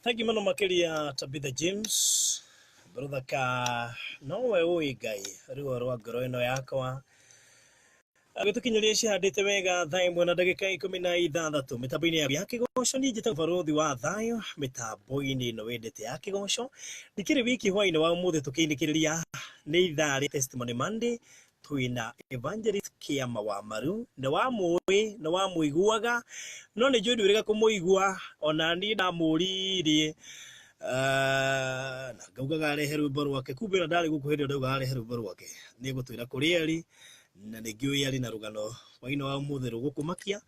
Thank you mũno makĩria Tabitha James Brother nowe ũĩ Ngai ruo rwa ngoro ĩno yakwa agĩtũkinyĩria cihandĩte wega thaa 1 na ndagĩka 16 mĩtambo-inĩ ya kĩgoco. Niĩ njĩtagwo barũthi wa thayũ mĩtambo-inĩ ĩno wendete ya kĩgoco. Ndikĩrĩ wiki hwainĩ wa ũmũthĩ tũkĩinĩkĩrĩria nĩ ithaa rĩa Testimony Monday, twĩna Evangelist Kĩama wa Maru. Nĩ wamũĩ, nĩ wamũiguaga, no nĩ njũĩ ndwĩrĩga kũmũigua. Ona niĩ ndamũririe na ngaugaga arehe rwĩmbo rwake, kumbe ona ndarĩ gũkũ hĩndĩ ĩyo ndaugaga arehe rwĩmbo rwake. Nĩ egũtwĩra kũrĩa arĩ na nĩ ngĩũĩ arĩ na rũgano hwainĩ wa ũmũthĩ rũgũkũmakia.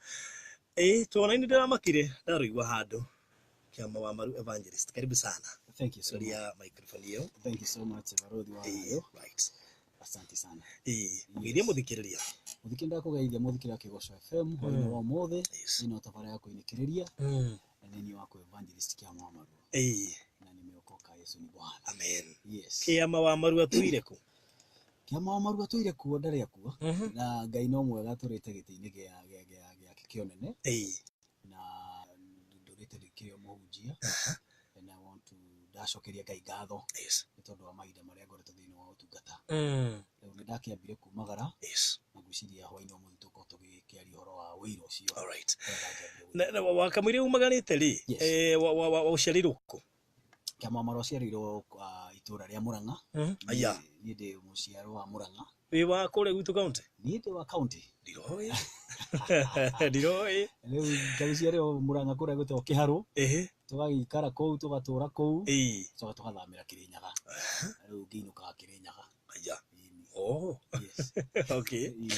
Ĩĩ, twana nĩ ndĩramakire ndarũigua handũ. Kĩama wa Maru Evangelist, karibu sana. Thank you so much. Ria microphone ĩyo. Thank you so much, Barothi wa Ĩĩ, Thayũ. Right. Asante sana. Ĩĩ, mũgeithie mũthikĩrĩria. Mũthikĩ ndakũgeithia mũthikĩrĩria Kĩgoco FM hwainĩ wa ũmũthĩ. Ĩno tabara ya kũinĩkĩrĩria na nĩ niĩ waku Evangelist Kĩama wa Maru na nimeokoka, Yesu ni Bwana. Amen. Yes. Kĩama wa Maru atũire kũ? Kĩama wa Maru atũire kuo, ndarĩ akuo, na Ngai no mwega, atũrĩte gĩtĩ-inĩ gĩa gĩa gĩa gĩake kĩa ũnene na ndũrĩte ndĩkĩrĩ o mũhunjia, and I want to ndacokeria Ngai ngatho nĩ tondũ wa mahinda marĩa ngoretwo thĩinĩ wa ũtungata. Rĩu nĩ ndakĩambire kumagara na ngwĩciria hwainĩ ũmũthĩ tũkorwo tũgĩkĩaria ũhoro wa wĩira ũcio. All right. Ũrĩa ndakĩambire Na wakamũira umagarĩte rĩ, Yes. Ũciarĩirwo kũ? Kĩama wa Maru aciarĩirwo itũũra rĩa Mũrang'a. Aya. Niĩ ndĩ mũciaro wa Mũrang'a. Wĩ wa kũrĩa gwitũ county? Niĩ ndĩ wa county. Ndiroĩ. Ndiroĩ. Rĩu ngagĩciarĩrwo Mũrang'a kũrĩa gwĩtagwo Kĩharũ. Tũgagĩikara kũu, tũgatũra kũu, tũcoka tũgathamĩra Kĩrĩnyaga. Rĩu ngĩinũkaga Kĩrĩnyaga. Aya. Ĩni. Oh. Yes. Okay. Ĩĩ.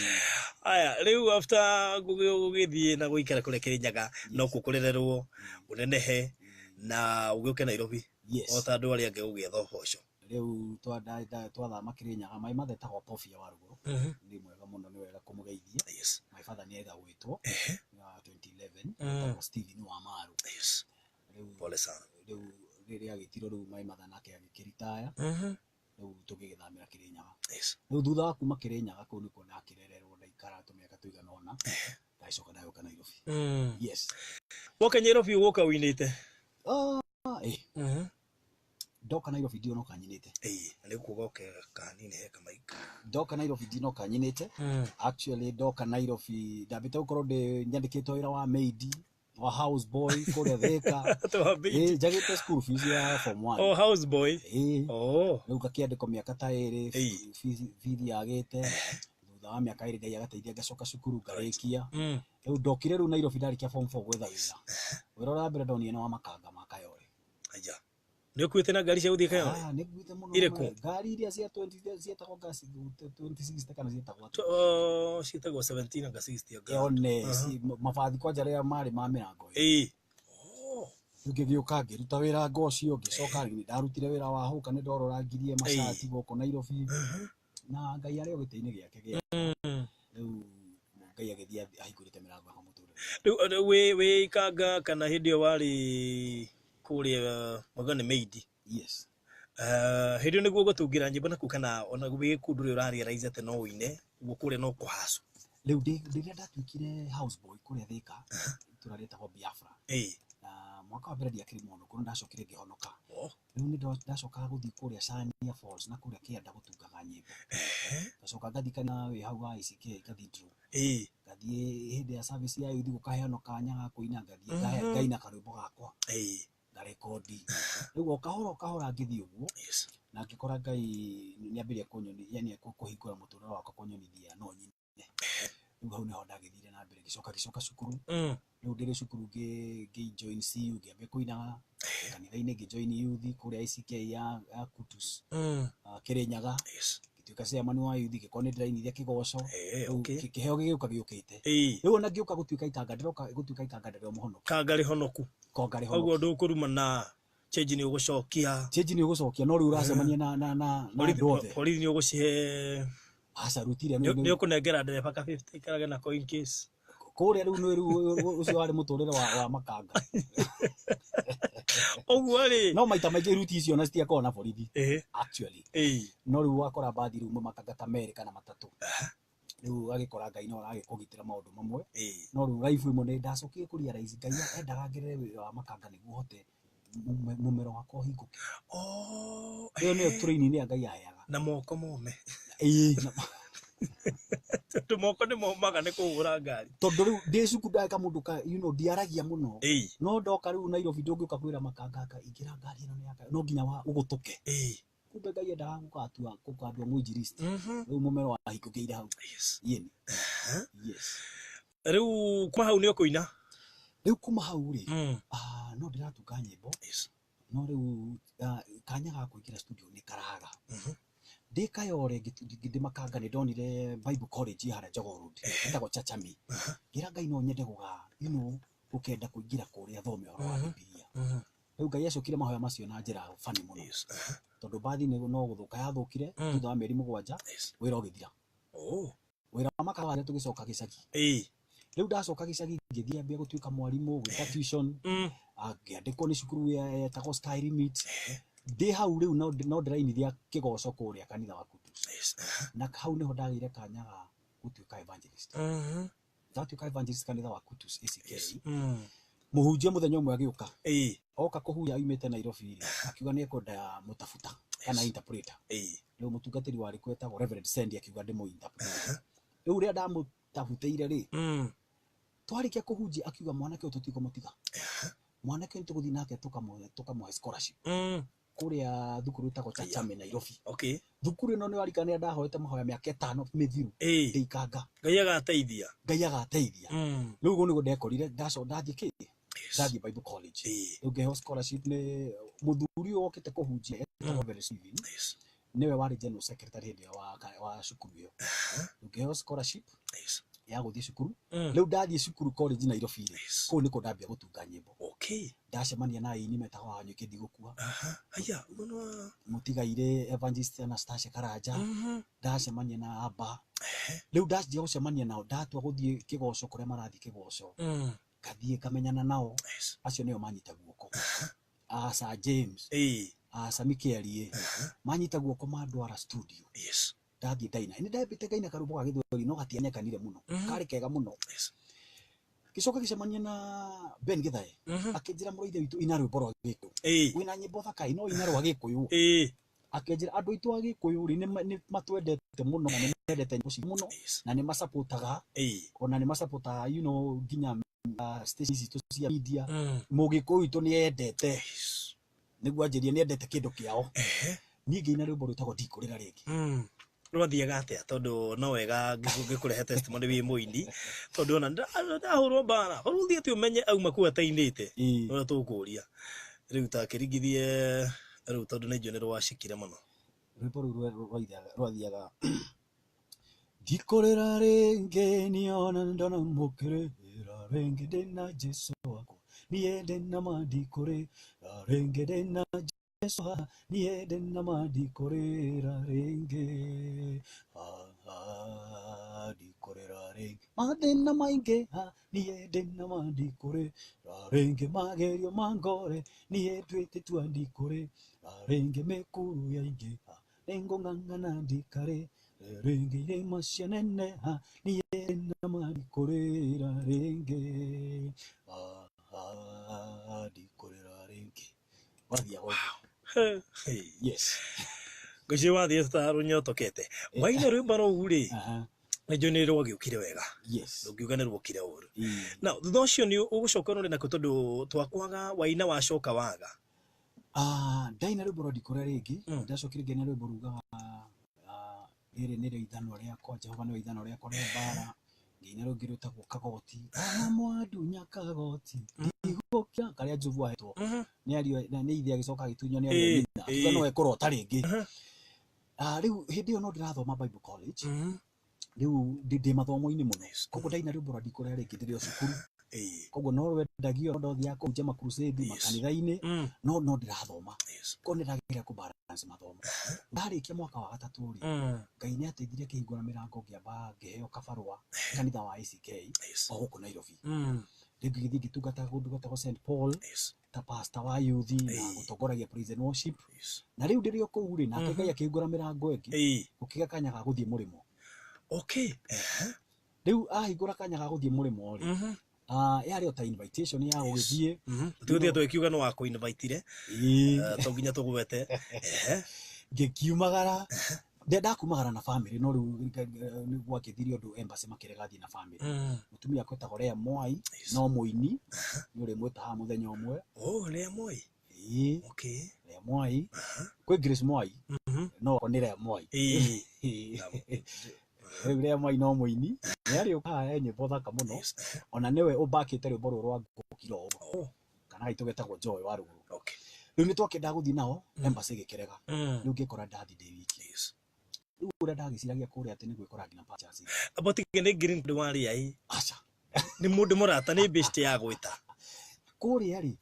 Aya, rĩu after gũgĩthiĩ na gũikara kũrĩa Kĩrĩnyaga, no kuo kũrererwo, ũnenehe na ũgĩũke Nairobi Yes. o ta andũ arĩa angĩ gũgĩetha ũboco. Rĩu twathama Kĩrĩnyaga, my mother etagwo Pobia wa Rugũrũ. Nĩ mwega mũno, nĩ wega kũmũgeithia. My father nĩ ega gwĩtwo wa 2011, etagwo Stephen wa Maru. Rĩu Pole sana. Rĩu rĩrĩa agĩtirwo, rĩu my mother nake agĩkĩritaya, rĩu tũgĩgĩthamĩra Kĩrĩnyaga. Rĩu thutha wa kuma Kĩrĩnyaga, kũu nĩkuo ndakĩrererwo, ndaikara tũmĩaka tũigana ũna, ndagĩcoka ndagĩũka Nairobi. Yes. Woka Nairobi ũgũka ũinĩte? Ah, Ndoka Nairobi ndionoka nyinĩte. Ĩĩ, nĩ kuga oke kanini he kamaika. Ndoka Nairobi ndinoka nyinĩte. Actually, ndoka Nairobi ndambĩte gũkorwo ndĩ nyandĩkĩtwo wĩra wa maid, wa house boy kũrĩa Thĩka. Twambĩtie. Ĩĩ, njagĩte school fees ya form 1. Oh, house boy. Ĩĩ. Oh. Rĩu ngakĩandĩkwo mĩaka ta 2, bithi yagĩte. Thutha wa mĩaka 2 Ngai agateithia ngacoka cukuru ngarĩkia. Rĩu ndokire rĩu Nairobi ndarĩkia form 4 gwetha wĩra. Wĩra ũrĩa wa mbere ndonire nĩ wa makanga ma Kayole. Aya. Nĩ ũkuĩte na ngari cia gũthiĩ Kayole? Ah, nĩ nguĩte mũno. Irĩkũ? Ngari iria cia 20 cietagwo ngasi 2060 kana cietagwo atĩa? Oh, ciĩtagwo 17 anga 60 anga. One, mabathi kwanja rĩrĩa marĩ ma mĩrango ĩyo. Oh. Rĩu ngĩgĩũka ngĩruta wĩra ngo ũcio, ngĩcoka nĩ ndarutire wĩra wa hũka, nĩ ndororangirie macati gũkũ Nairobi. Na Ngai arĩ o gĩtĩ-inĩ gĩake gĩa. Rĩu Ngai agĩthiĩ ahingũrĩte mĩrango yakwa mũtũrĩre. Rĩu wĩ ikanga kana hĩndĩ ĩyo warĩ kũrĩa mwauga nĩ maid? Yes. Hĩndĩ ĩyo nĩguo ũgũtungĩra nyĩmbo nakuo, kana ona wĩ kũu ndũrĩ ũrarealize atĩ no ũine, ũguo kũrĩa no kũhacwo? Rĩu rĩrĩa ndatuĩkire house boy kũrĩa Thĩka, itũra rĩtagwo Biafra. Na mwaka wa mbere ndiakĩrĩ mũhonoku, no ndacokire ngĩhonoka. Rĩu nĩ ndacokaga gũthiĩ kũrĩa Chania Falls na kũrĩa kĩanda gũtungaga nyĩmbo. Ngacoka ngathiĩ kana wĩ hau wa ICK Cathedral. Ngathiĩ hĩndĩ ya service ya youth gũkaheanwo kanya ga kũina, ngathiĩ ngaina karwĩmbo gakwa. Ngarekondi. Rĩu o kahora o kahora ngĩthiĩ ũguo na ngĩkora Ngai nĩ ambĩrĩria kũnyonia, yani kũhingũra mũtũrĩre wakwa, kũnyonithia no nyine. Rĩu hau nĩho ndagĩthire na mbere, ngĩcoka cukuru. Rĩu ndĩrĩ cukuru ngĩ join CU, ngĩambia kũinaga kanitha-inĩ, ngĩ join youth kũrĩa ICK ya Kutus, Kĩrĩnyaga. Ngĩtuĩka chairman wa youth, ngĩkorwo nĩ ndĩrainithia kĩgoco. Rĩu kĩheo gĩgĩũka gĩũkĩte. Rĩu ona ngĩũka gũtuĩka ikanga, ndĩroka gũtuĩka ikanga ndĩrĩ o mũhonoku. Kanga rĩhonoku. Kanga rĩhonoku. Koguo ndũkũrumana, change nĩ ũgũcokia. Change nĩ ũgũcokia, no rĩu ũracemania na andũ othe. Borithi nĩ ũgũcihe. Aca, rutire. Nĩ ũkũnengera ndereba ka 50 ikarage nako in case. Kũrĩa rĩu nĩ rĩu ũcio warĩ mũtũrĩre wa makanga. Ũguo rĩ. No maita maingĩ ruti icio na citiakoragwo na borithi. Actually. No rĩu wakora mbathi rĩu makanga ta 2 kana 3. Rĩu agĩkora Ngai no aragĩkũgitĩra maũndũ mamwe. No rĩu life ĩmwe nĩ ndacokire kũ realize Ngai endaga ngerere wĩra wa makanga nĩguo hote Mumero wakwa ũhingũke. Oh, Ĩyo nĩyo training ĩrĩa Ngai aheaga. Na moko mome. Ĩĩ. Tondũ moko nĩ momaga nĩ kũhũra ngari. Tondũ rĩu ndĩ cukuru ndagĩka mũndũ ka you know ndiaragia mũno. Ĩĩ. No ndoka rĩu Nairobi ndũngĩũka kwĩra makanga ingĩra ngari ĩno nĩ yaka no nginya wa ũgũtũke. Ĩĩ. Kumbe Ngai endaga gũkatua gũkandua mwinjilisti. Rĩu mũmero wahingũkĩire hau. Yes. Yeni. Yes. Rĩu kuma hau nĩ ũkũina. Rĩu kuma hau rĩ, no ndĩratunga nyĩmbo. Yes. No rĩu kanya ga kũingĩra studio nĩ karaga. Ndĩ Kayore ndĩ makanga nĩ ndonire Bible College harĩa Jogoo Road ĩtagwo Chachami. Ngĩra Ngai no nyende gũga you know gũkenda kũingĩra kũrĩa thome ũhoro wa Bibilia. Rĩu Ngai acokire mahoya macio na njĩra funny mũno. Yes. Tondũ mbathi nĩ no gũthũka yathũkire thutha wa mĩeri 7 Yes. wĩra ũgĩthira. Oh. Wĩra wa makanga warĩa tũgĩcoka gĩcagi. Ĩĩ. Rĩu ndacoka gĩcagi ngĩthiĩ ambia gũtuĩka mwarimũ gwĩka tuition. Ngĩandĩkwo nĩ cukuru yetagwo Sky Limit. Ndĩ hau rĩu no ndĩrainithia kĩgoco kũrĩa kanitha wa Kutus. Yes. Na hau nĩho ndagĩire kanya ga gũtuĩka evangelist. Ndatuĩka evangelist kanitha wa Kutus ACK. Yes. Mũhunjia mũthenya ũmwe agĩũka. Ĩĩ. Oka kũhunjia aumĩte Nairobi rĩ, akiuga nĩ ekwenda mũtabuta kana interpreter. Ĩĩ. Rĩu mũtungatĩri warĩ kuo etagwo Reverend Sendi akiuga ndĩmũ interpret. Rĩu rĩrĩa ndamũtabutĩire rĩ, twarĩkia kũhunjia akiuga mwanake ũyũ tũtikũmũtiga. Mwanake ũyũ nĩtũgũthiĩ nake tũkamũhe scholarship. Kũrĩa thukuru ĩtagwo Chachame Nairobi. Okay. Thukuru ĩno nĩ warikania ndahoete mahoya mĩaka 5 mĩthiru. Ĩĩ. Ndĩ ikanga. Ngai agateithia. Ngai agateithia. Rĩu ũguo nĩguo ndekorire ndathiĩ kĩ? Ndathiĩ Bible College. Ĩĩ. Rĩu ngĩheo scholarship nĩ mũthuri ũyũ wokĩte kũhunjia etagwo Reverend Stephen. Yes. Nĩwe warĩ general secretary hĩndĩ ĩyo wa cukuru ĩyo. Rĩu ngĩheo scholarship Yes. ya gũthiĩ cukuru. Rĩu ndathiĩ cukuru college Nairobi rĩ, Yes. kũu nĩkuo ndambia gũtunga nyĩmbo. Okay. Ndacemania na aini metagwo Wanyũkĩ Ndigũkua. Aya, ũguo nĩ wa Mũtigairĩ Evangelist Anastasia Karanja. Ndacemania na Abba. Rĩu ndanjia gũcemania nao ndatua gũthiĩ kĩgoco kũrĩa marathiĩ kĩgoco. Ngathiĩ ngamenyana nao. Yes. Acio nĩo manyita guoko. Sir James. Ĩĩ. Sami Kĩarie. Manyita guoko mandwara studio. Yes. Ndathiĩ ndaina. Nĩ ndambĩte ngaina karwĩmbo ga Gĩthweri no gatianekanire mũno. Karĩ kega mũno. Yes. Gĩcoka gĩcemania na Ben Githae. Akĩnjĩra mũrũ ithe witũ ina rwĩmbo rwa Gĩkũyũ. Ĩĩ. Wĩna nyĩmbo thaka no ina rwa Gĩkũyũ. Ĩĩ. Akĩnjĩra andũ aitũ a Gĩkũyũ rĩ nĩ matwendete mũno na nĩ mendete nyĩmbo citũ mũno Yes. na nĩ masapotaga Ĩĩ. ona nĩ masapotaga you know nginya station citũ cia media. Mũgĩkũyũ witũ nĩ endete. Yes. Nĩguo anjĩrie nĩ endete kĩndũ kĩao. Niĩ ngĩina rwĩmbo rwĩtagwo Ndikũrĩra rĩngĩ. Rwathiaga atĩa tondũ no wega ngĩkũrehe testimony wĩ mũini tondũ ona ndahũrwo mbara rĩu ũthiĩte ũmenye auma kũu atainĩte Ĩĩ. ũrĩa tũkũria rĩu ta kĩringithie rĩu tondũ nĩ njũĩ nĩ rwacikire mũno. Rwĩmbo rũu rwathiaga Ndikũrĩra rĩngĩ niona ndona mũkĩrĩra rĩngĩ ndĩna Jesũ wakwa niĩ ndĩna ma ndikũrĩra rĩngĩ ndĩna Jesũ niĩ ndĩna ma ndikũrĩra rĩngĩ ndikũrĩra rĩngĩ mathĩna maingĩ niĩ ndĩna ma ndikũrĩra rĩngĩ magerio mangore niĩ nduĩte itua ndikũrĩra rĩngĩ mĩkuru yaingĩha nĩngũng'ang'ana ndikarĩre rĩngĩ irĩma cianeneha niĩ ndĩna ma ndikũrĩra rĩngĩ ndikũrĩra rĩngĩ. Wathiaga ũguo. Yes. Ngwĩciria wathiĩ ta rũnyotokete. Waina rwĩmbo rũu rĩ, nĩ njũĩ nĩ rwagĩũkire wega. Yes. Ndũngiuga nĩ ruokire ũru. Ĩĩ. Na thutha ũcio nĩ ũgũcoka ũrore nakũ tondũ twakwaga waina wacoka waga. Ndaina rwĩmbo rwa Ndikũrĩra rĩngĩ, ndacokire ngĩina rwĩmbo rugaga rĩrĩ nĩrĩo ithanwa rĩakwa, Jehova nĩwe ithanwa rĩakwa rĩa mbara. Ngĩina rũngĩ rwĩtagwo Kagoti. Ona mwandunya Kagoti, ndigũkira, karĩa Njovu ahetwo. Nĩ ariũ, na nĩ ithe agĩcoka agĩtunywo nĩ ariũ a nyina. Akiuga no ekũrota rĩngĩ. Rĩu hĩndĩ ĩyo no ndĩrathoma Bible College. Rĩu ndĩ mathomo-inĩ mũno. Koguo ndaina rwĩmbo rwa Ndikũrĩra rĩngĩ ndĩrĩ o cukuru. Koguo no rwendagio, no ndothiaga kũhunjia makrusade, makanitha-inĩ, no ndĩrathoma. Koguo nĩ ndageria kũ balance mathomo. Ndarĩkia mwaka wa gatatũ rĩ, Ngai nĩ ateithirie akĩhingũra mĩrango ngĩamba ngĩheo kabarũa kanitha wa ACK o gũkũ Nairobi. Rĩu ngĩgĩthiĩ ngĩtungata kũndũ gwĩtagwo St Paul ta pastor wa youth na gũtongoragia praise and worship. Na rĩu ndĩrĩ o kũu rĩ, nake Ngai akĩhingũra mĩrango ĩngĩ, gũkĩgĩa kanya ga gũthiĩ mũrĩmo. Okay. Rĩu ahingũra kanya ga gũthiĩ mũrĩmo rĩ, Yarĩ o ta invitation ya gũgĩthiĩ. Tũgĩthiĩ tũgĩkiuga nĩ wakũ-invitire. Ĩĩ. To nginya tũgwete. Ehe. Ngĩkiumagara, ndakumagara na family, no rĩu nĩ gwakĩthire ũndũ embassy makĩrega thiĩ na family. Mũtumia wakwa etagwo Lea Mwai. No mũini nĩ ũrĩmwĩta haha mũthenya ũmwe. Oh, Lea Moi. Ĩĩ. Okay. Lea Mwai. Kwĩ Grace Mwai. No nĩ Lea Mwai. Ĩĩ. Rĩu Lea Mwai no mũini, nĩ arĩũka haha, he nyĩmbo thaka mũno. Ona nĩwe ũmbakĩte rwĩmbo rũrũ rwa ngũkira ũguo. Kana gaitũ getagwo Joy wa Rũgũrũ. Rĩu nĩ twakĩendaga gũthiĩ nao, embassy ĩgĩkĩrega. Rĩu ngĩkora ndathi ndĩ wiki. Rĩu ũrĩa ndagĩciragia kũrĩa atĩ nĩ gwĩkora nginya purchase. Abo tige nĩ green card warĩa ĩ. Aca. Nĩ mũndũ mũrata, nĩ best ya gwĩta. Kũrĩa rĩ,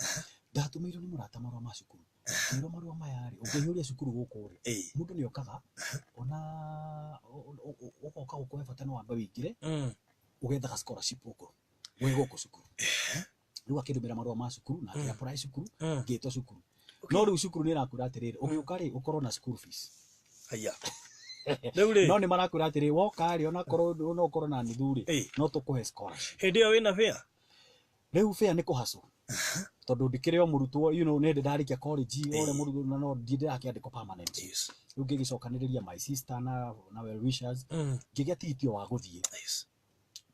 ndatũmĩirwo nĩ mũrata marũa ma cukuru. Ngĩrwo marũa maya rĩ, ũngĩihũria cukuru gũkũ rĩ, mũndũ nĩ okaga ona ũgoka gũkũ, he bata no wambe wĩingĩre ũgethaga scholarship gũkũ wĩ gũkũ cukuru. Rĩu akĩndũmĩra marũa ma cukuru na ngĩ apply cukuru. Ngĩtwo cukuru, no rĩu cukuru nĩ ĩrakwĩra atĩrĩrĩ, ũgĩũka rĩ, ũkorwo na school fees. Haya. Rĩu rĩ. No nĩ marakwĩra atĩrĩ, woka rĩ, onakorwo no ũkorwo na nuthu rĩ, no tũkũhe scholarship. Hĩndĩ ĩyo wĩna fare? Rĩu fare nĩ kũhacwo, tondũ ndikĩrĩ o mũrutwo, nĩ ndĩ ndarĩkia college ũrĩa mũrutwo, na no ndiĩ ndĩrakĩandĩkwo permanent. Rĩu ngĩgĩcokanĩrĩria my sister na well wishers, ngĩgĩa tigiti o wa gũthiĩ.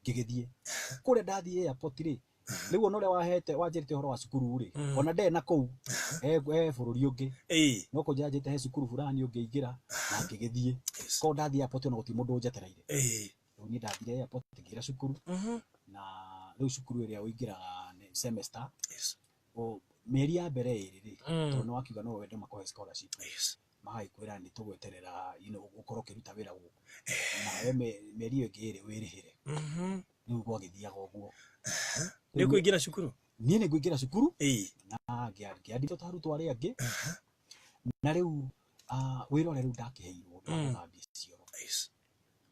Ngĩgĩthiĩ kũrĩa. Ndathiĩ airport rĩ, rĩu ona ũrĩa wahete wanjĩrĩte ũhoro wa cukuru rĩ, ona ndarĩ na kũu, he bũrũri ũngĩ. No kũnjĩra njĩte he cukuru fulani ũngĩingĩra, na ngĩgĩthiĩ. Korwo ndathiĩ airport, ona gũtirĩ mũndũ ũnjetereire. Rĩu niĩ ndathire airport, ngĩingĩra cukuru. Na rĩu cukuru ĩrĩa ũingĩraga nĩ semester. Mĩeri ya mbere ĩrĩ rĩ, tondũ nĩ wakiuga no wende makũhe scholarship, magagĩkwĩra nĩ tũgweterera ũkorwo ũkĩruta wĩra gũkũ, nawe mĩeri ĩyo ĩngĩ ĩrĩ wĩrĩhĩre. Rĩu gwagĩthiaga ũguo. Nĩ ũkũingĩra cukuru? Niĩ nĩ ngũingĩra cukuru. Na ngĩandĩkwo ta arutwo arĩa angĩ. Na rĩu wĩra ũrĩa rĩu ndakĩheirwo nĩ wa gũthambia cioro.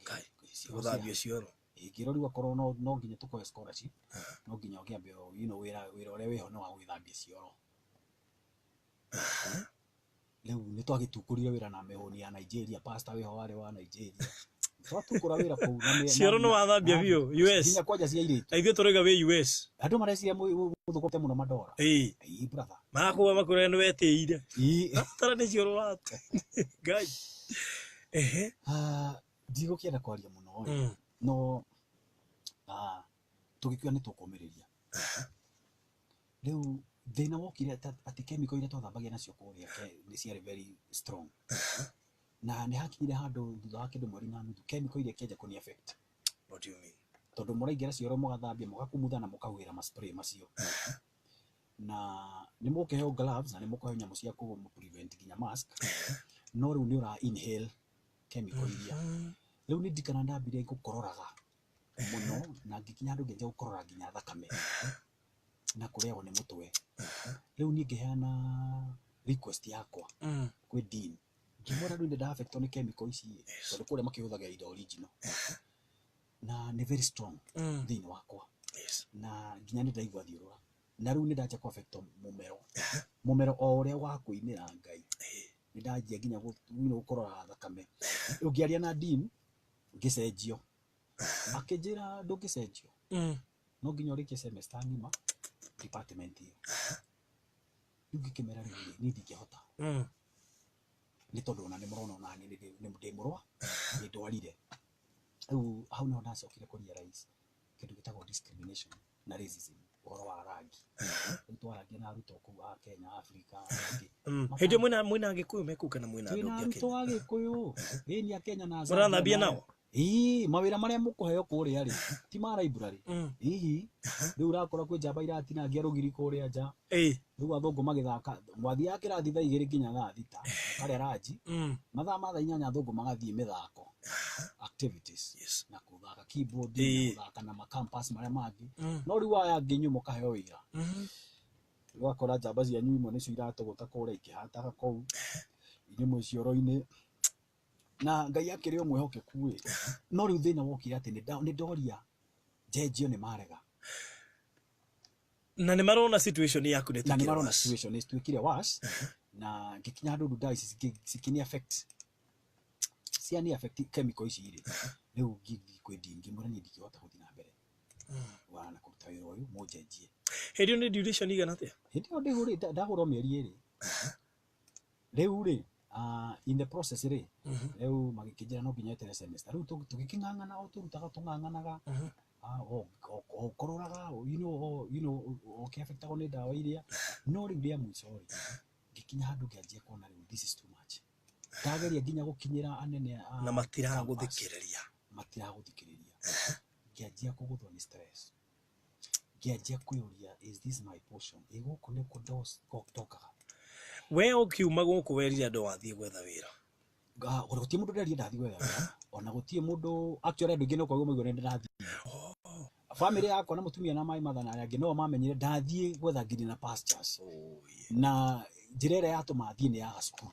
Ngai. Cioro. Gũthambia cioro. Ngĩrwo rĩu akorwo no nginya tũkũhe scholarship, no nginya ũkĩambe wĩra ũrĩa wĩho nĩ wa gũgĩthambia cioro. Rĩu nĩ twagĩtukũrire wĩra na mĩhũni ya Nigeria, pastor wĩho warĩ wa Nigeria, twatukũra wĩra kũu na Cioro nĩ wathambia biũ US? Nginya kwanja cia airĩtu. Na ithuĩ tũrauga wĩ US. Andũ mareciria mũthũkũte mũno mandora. Ĩĩ, brother. Marakuga makwĩra nĩ wetĩire. Ĩĩ. Tara nĩ cioro wate. Ngai. Ehe. Ah, ndigũkĩenda kwaria mũno ĩ. No tũgĩkiuga nĩ tũkũmĩrĩria. Rĩu thĩna wokire atĩ chemical iria twathambagia nacio kũrĩa nĩ ciarĩ very strong, na nĩ hakinyire handũ thutha wa kĩndũ mweri na nuthu, chemical iria ikĩanjia kũni affect. What do you mean? Tondũ mũraingĩra cioro, mũgathambia, mũgakumutha na mũkahuhĩra ma spray macio, na nĩ mũkũheo gloves na nĩ mũkũheo nyamũ cia kũ prevent, nginya mask, no rĩu nĩ ũra inhale chemical iria. Rĩu nĩ ndikana ndambire gũkororaga mũno, na ngĩkinya handũ ngĩanjia gũkorora nginya thakame na kũrĩagwo nĩ mũtwe. Rĩu niĩ ngĩheana request yakwa kwĩ dean, ngĩmwĩra rĩu nĩ nda affectwo nĩ chemical ici ĩ, tondũ kũrĩa makĩhũthagĩra indo original na nĩ very strong thĩinĩ wakwa. Na nginya nĩ ndaigua thiũrũra, na rĩu nĩ ndanjia kũ affectwo mũmero, mũmero o ũrĩa wa kũinĩra Ngai, nĩ ndanjia nginya gũkorora thakame. Rĩu ngĩaria na dean, ngĩcenjio, akĩnjĩra ndũngĩcenjio, no nginya ũrĩkie semester ng'ima department ĩyo. Rĩu ngĩkĩmera rĩu rĩ, niĩ ndingĩhota, nĩ tondũ ona nĩ mũrona ona niĩ nĩ ndĩ mũrwa, nĩ ndwarire. Rĩu hau niho ndacokire kũ realize kĩndũ gĩtagwo discrimination na racism, ũhoro wa rangi. Rĩu twaragia na arutwo kũu a Kenya, Africa angĩ. Hĩndĩ ĩyo mwĩna Agĩkũyũ me kũu kana mwĩna andũ Twĩna angĩ a arutwo Kenya? a Gĩkũyũ, ĩni, a Kenya na Zambia. Mũrathambia nao? Ĩĩ, mawĩra marĩa mũkũheo kũrĩa rĩ, ti ma library. Hihi rĩu ũrakora kwĩ njamba iratinangia rũgiri kũrĩa nja. Rĩu athũngũ magĩthaka, mwathiaga kĩrathi thaa 2 nginya thaa 6, mũkarĩa ranji. Mathaa ma thaa 8 athũngũ magathiĩ mĩthako, activities, na gũthaka keyboard, na gũthaka na macampus marĩa mangĩ. No rĩu aya angĩ inyuĩ mũkaheo wĩra. Ũgakora njamba cianyu imwe nĩcio iratũgũta kũrĩa ikĩhataga kũu, inyuĩ mwĩ cioro-inĩ. Na Ngai akĩrĩ o mwĩhokeku ĩ. No rĩu thĩna wokire atĩ nĩ ndoria njenjio, nĩ marega. Na nĩ marona situation yaku nĩ Na nĩ ĩtuĩkire marona worse. Situation nĩ ituĩkire worse, na ngĩkinya handũ rĩu ndawa ici cikĩni affect, ciani affect chemical ici rĩ. Rĩu ngĩthiĩ kwĩ dean, ngĩmwĩra niĩ ndingĩhota gũthiĩ na mbere. Wa na kũruta wĩra ũyũ mũnjenjie. Hĩndĩ ĩyo nĩ duration igana atĩa? Hĩndĩ ĩyo ndĩhũrĩte ndahũrwo mĩeri 2. Rĩu rĩ, in the process rĩ, rĩu magĩkĩnjĩra no nginya eterere semester. Rĩu tũgĩkĩng'ang'ana o tũrutaga tũng'ang'anaga, ũkororaga, ũkĩaffectagwo nĩ ndawa iria. No rĩu rĩa mũico rĩ, ngĩkinya handũ ngĩanjia kuona rĩu this is too much. Ndageria nginya gũkinyĩra anene a Na matiragũthikĩrĩria. Matiragũthikĩrĩria. Ngĩanjia kũgũthwo nĩ stress. Ngĩanjia kwĩyũria, is this my portion? Ĩ gũkũ nĩkuo ndokaga. We ũkiuma gũkũ werire andũ wathiĩ gwetha wĩra? Gũtirĩ mũndũ nderire ndathiĩ gwetha wĩra. Ona gũtirĩ mũndũ, actually andũ aingĩ no kwaga maigua nĩ ndĩrathiĩ. Family yakwa na mũtumia na my mother na arĩa angĩ no mamenyire ndathiĩ gwetha greener pastures. Na njĩra ĩrĩa yatũma thiĩ nĩ ya cukuru.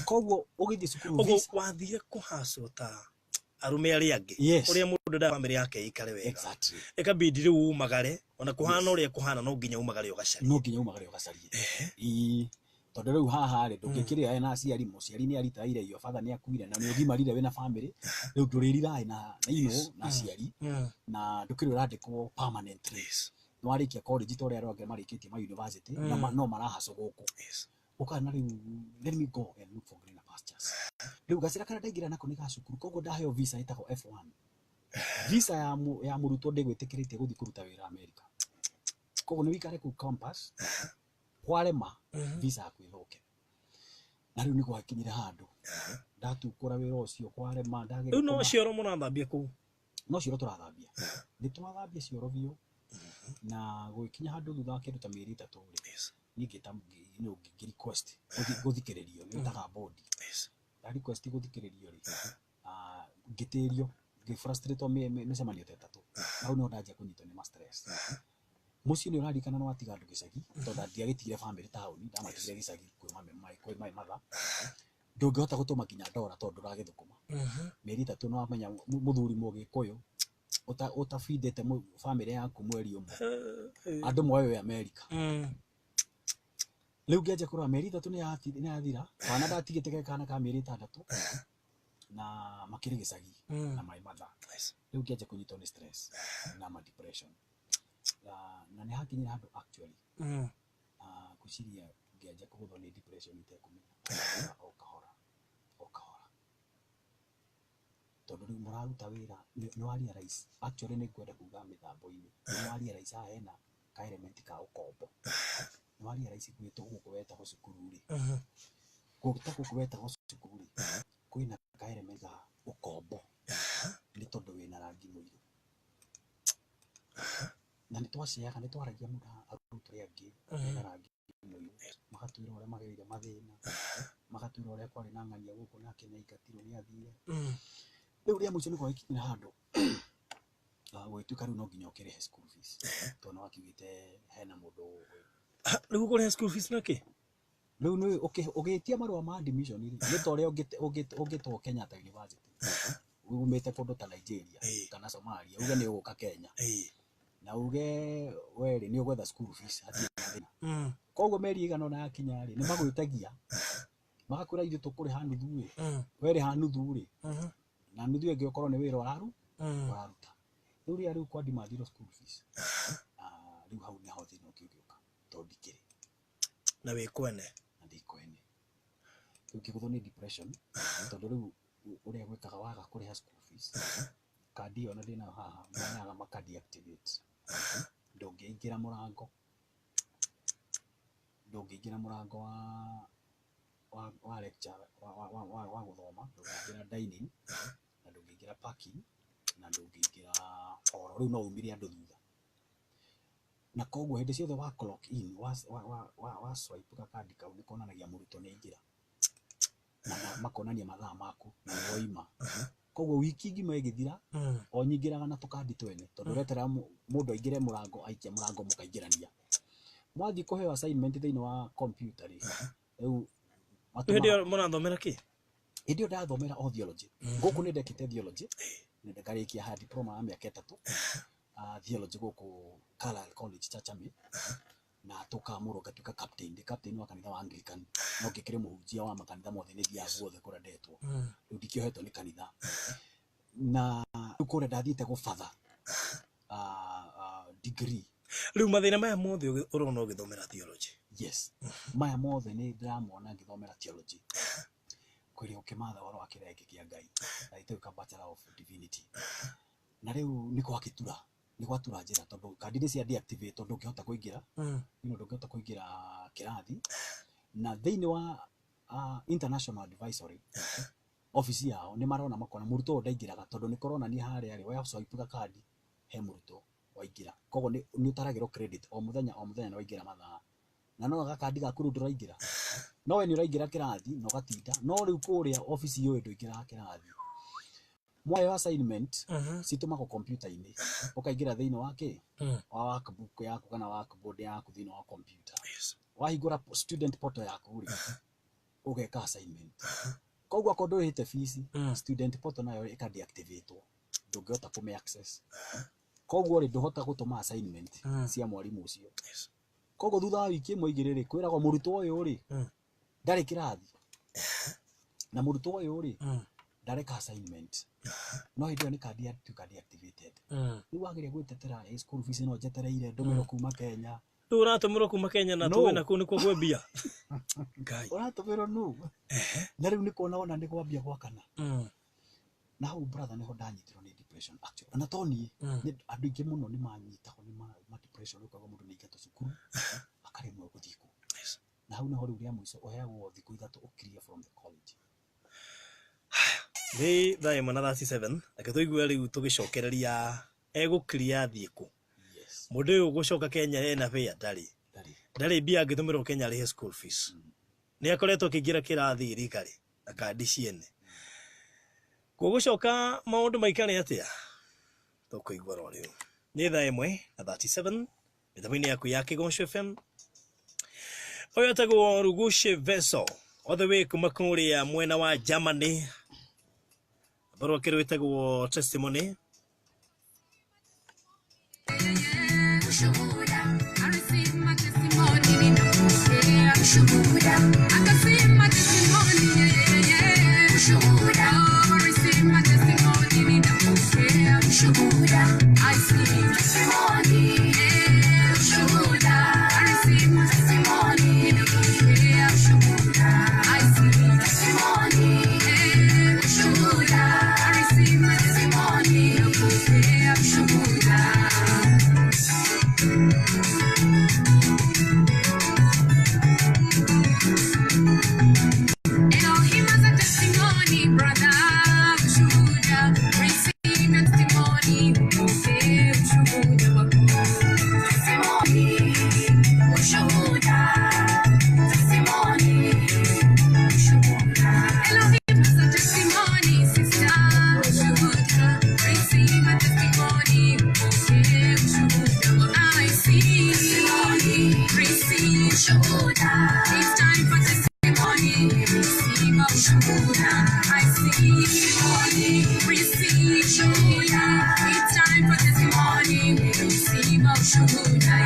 Koguo ũgĩthiĩ cukuru Ũguo wathire kũhacwo ta arũme arĩa angĩ. Yes. Ũrĩa mũndũ endaga family yake ĩikare wega. Exactly. Ĩkabidi rĩu umagare, ona kũhana ũrĩa kũhana no nginya umagare ũgacarie. No nginya umagare ũgacarie. Ĩĩ. Tondũ rĩu haha rĩ, ndũngĩkĩrĩra na aciari, mũciari nĩ aritaire, your father nĩ akuire, na nĩ ũgimarire wĩna family, rĩu ndũrĩriraĩ na na aciari, na ndũkĩrĩ ũrandĩkwo permanently. Nĩ warĩkia college ta ũrĩa andũ angĩ marĩkĩtie ma university, na no marahacwo gũkũ. Ũkona rĩu, let me go and look for greener pastures. Rĩu gacĩra karĩa ndaingĩra nako nĩ ga cukuru, koguo ndaheo visa ĩtagwo F1. Visa ya mũrutwo ndĩgwĩtĩkĩrĩtie gũthiĩ kũruta wĩra America. Koguo nĩ wĩikare kũu campus, kwarema visa yaku ĩthũke. Na rĩu nĩ gwakinyire handũ ndatukũra wĩra ũcio kwarema, ndageria Rĩu no cioro mũrathambia kũu? No cioro tũrathambia. Nĩ twathambia cioro biũ, na gũgĩkinya handũ thutha wa kĩndũ ta mĩeri 3 rĩ, niĩ ngĩta, ngĩ request gũthikĩrĩrio, nĩ wĩtaga board. Nda request gũthikĩrĩrio rĩ, ngĩtĩrio, ngĩ frustrate mĩcemanio ta 3. Hau nĩho ndanjia kũnyitwo nĩ ma stress. Mũciĩ nĩ ũraririkana nĩ watiga andũ gĩcagi, tondũ ndiagĩtigire family taũni, ndamatigire gĩcagi kwĩ my mother. Ndũngĩhota gũtũma nginya ndora tondũ ndũragĩthũkũma. Mĩeri 3 nĩ wamenya mũthuri mũgĩkũyũ ũtabindĩte family yaku mweri ũmwe. Andũ moĩ wĩ America. Rĩu ngĩanjia kũrora mĩeri 3 nĩ yathira, kana ndatigĩte ge kana ka mĩeri 6 na makĩrĩ gĩcagi na my mother. Rĩu ngĩanjia kũnyitwo nĩ stress na ma depression. Na nĩ hakinyire handũ actually. Ngwĩciria ngĩanjia kũgũthwo nĩ depression itekũmenya. O kahora, o kahora. Tondũ rĩu mũraruta wĩra, nĩ wa realize, actually nĩ ngwenda kuga mĩtambo-inĩ, nĩ wa realize haha hena ka element ka ũkombo. Nĩ wa realize gwĩtwo gũkũ wetagwo cukuru rĩ. Gwĩtwo gũkũ wetagwo cukuru rĩ, kwĩna ka element ka ũkombo. Nĩ tondũ wĩna rangi mũirũ. Na nĩ twaceaga, nĩ twaragia mũno na arutwo arĩa angĩ mena rangi mũirũ. Magatwĩra ũrĩa magereire mathĩna, magatwĩra ũrĩa kwarĩ na ng'ania gũkũ nake nĩ aingatirwo nĩ athire. Rĩu rĩa mũico nĩ gwagĩkinyire handũ, gũgĩtuĩka rĩu no nginya ũkĩrĩhe school fees. Tondũ nĩ wakiugĩte hena mũndũ Rĩu ũkũrĩha school fees na kĩ? Rĩu nĩ ũgĩtia marũa ma admission rĩ, nĩ ta ũrĩa ũngĩtwo Kenyatta University. Umĩte kũndũ ta Nigeria kana Somalia, uge nĩ ũgũka Kenya. Na uge we rĩ, nĩ ũgwetha school fees, hatirĩ na thĩna. Koguo mĩeri ĩigana ũna yakinya rĩ, nĩ magwĩtagia. Magakwĩra ithuĩ tũkũrĩha nuthu rĩ, we rĩha nuthu rĩ, na nuthu ĩngĩ ũkorwo nĩ wĩra ũraruta. Rĩu rĩrĩa rĩu kwa demand school fees, rĩu hau nĩho thĩna ũngĩ ũgĩũka, tondũ ndikĩrĩ. Na wĩ kwene. Na ndĩ kwene. Rĩu ngĩgũthwo nĩ depression, tondũ rĩu ũrĩa gwĩkaga waga kũrĩha school fees, kandi ĩyo na ndĩnayo haha, moyaga maka deactivate. Ndũngĩingĩra mũrango. Ndũngĩingĩra mũrango wa lecture, wa gũthoma, ndũngĩingĩra dining, na ndũngĩingĩra parking, na ndũngĩingĩra hall. Rĩu no umire andũ thutha. Na koguo hĩndĩ ciothe wa clock in, wa swipe gakandi kau nĩ konanagia mũrutwo nĩ aingĩra. Na makonania mathaa maku na nĩ woima. Koguo wiki ngima ĩgĩthira, o nyingĩraga na tũkandi twene, tondũ ũreterera mũndũ aingĩre mũrango, aikia mũrango mũkaingĩrania. Mwathiĩ kũheo assignment thĩinĩ wa computer rĩ, rĩu Hĩndĩ ĩyo mũrathomera kĩ? Hĩndĩ ĩyo ndathomera o theology. Gũkũ nĩ ndekĩte theology, nĩ ndarĩkia higher diploma ya mĩaka 3, theology gũkũ Carlisle College Chachami. Na tũkamũrwo ngatuĩka captain, ndĩ captain wa kanitha wa Anglican, no ngĩkĩrĩ mũhunjia wa makanitha mothe, nĩ thiaga guothe kũrĩa ndetwo. Rĩu ndikĩohetwo nĩ kanitha. Na rĩu kũrĩa ndathiĩte gũbatha, Degree. Rĩu mathĩna maya mothe ũrona ũgĩthomera theology? Yes, maya mothe nĩ ndĩramona ngĩthomera theology, kwĩrĩ ũkĩmatha ũhoro wa kĩrĩa gĩkĩ kĩa Ngai na ituĩka Bachelor of Divinity. Na rĩu nĩ gwakĩtura, nĩ gwatura njĩra, tondũ kandi nĩ cia deactivate, tondũ ndũngĩhota kũingĩra ndũngĩhota kũingĩra kĩrathi. Na thĩinĩ wa international advisory office yao nĩ marona, makona mũrutwo ũyũ ndaingĩraga, tondũ nĩ kũronania harĩa rĩ wa swipe kandi he mũrutwo waingĩra. Koguo nĩ ũtaragĩrwo credit o mũthenya, o mũthenya nĩ waingĩra mathaa, na no gakandi gaku rĩu ndũraingĩra, no we nĩ ũraingĩra kĩrathi na ũgatinda, no rĩu kũrĩa obici ũyũ ndũingĩraga kĩrathi. Mwayo assignment citũmagwo kompiuta-inĩ, ũkaingĩra thĩinĩ wa kĩ wa workbook yaku kana workboard yaku thĩinĩ wa computer. Wahingũra student portal yaku rĩ, ũgeka assignment. Koguo akorwo ndũrĩhĩte fees, student portal nayo ĩka deactivate, ndũngĩhota kũmĩ access. Koguo rĩ, ndũhota gũtũma assignment cia mwarimũ ũcio. Koguo thutha wa wiki ĩmwe igĩrĩ rĩ, kwĩragwo mũrutwo ũyũ rĩ ndarĩ kĩrathi, na mũrutwo ũyũ rĩ ndareka assignment, no hĩndĩ ĩyo nĩ kandi yatuĩka deactivated. Rĩu wagĩrĩire gwĩtetera, ĩ school fees no njetereire ndũmĩrwo kuma Kenya. Rĩu ũratũmĩrwo kuma Kenya na No. tuwe na kũu nĩkuo kwĩ mbia. Ngai. Ũratũmĩrwo nũ? Na rĩu nĩ kuona wona nĩ gwambia gwakana. Na hau, brother, nĩho ndanyitirwo nĩ depression actually. Na to niĩ, nĩ andũ aingĩ mũno nĩ manyitagwo nĩ ma depression. Ũkauga mũndũ nĩ aingatwo cukuru, akaremwo gũthiĩ kũ. Na hau nĩho rĩu rĩa mũico ũheagwo thikũ 3 ũclear from the college. Nĩ thaa 1 na 37. Reke tũigue rĩu tũgĩcokereria egũkiria athiĩ kũ. Yes. Mũndũ ũyũ gũcoka Kenya ena bĩa ndarĩ. Ndarĩ. Ndarĩ mbia angĩtũmĩrwo Kenya arĩhe school fees. Nĩ akoretwo akĩingĩra kĩrathi rikari na kandi ciene. Gũgũcoka maũndũ maikare atĩa? Tũkũigua ro rĩu. Nĩ thaa 1 na 37 mĩtambo-inĩ yaku ya Kĩgoco FM. Ũyũ etagwo Rugushe Veso all the way kuma kũrĩa mwena wa Germany. Rwĩmbo rwake rwĩtagwo Testimony. Ushuhuda, I receive my testimony, ninapokea ushuhuda. I can see my testimony, yeah. Ushuhuda, oh, I receive my testimony, ninapokea ushuhuda. I see testimony, yeah. Ushuhuda, I receive my testimony, ninapokea ushuhuda. I see testimony, yeah. Ushuhuda, I receive my testimony, ninapokea ushuhuda. Elohim has a testimony, brother. Ushuhuda, receive your testimony. Upokee ushuhuda wako. Testimony, ushuhuda, testimony, ushuhuda. Elohim has a testimony, sister. Ushuhuda, receive a testimony. Upokee ushuhuda wako. I see testimony, receive ushuhuda. It's time for testimony. Receive ushuhuda. I see testimony, receive ushuhuda. It's time for testimony. Receive ushuhuda.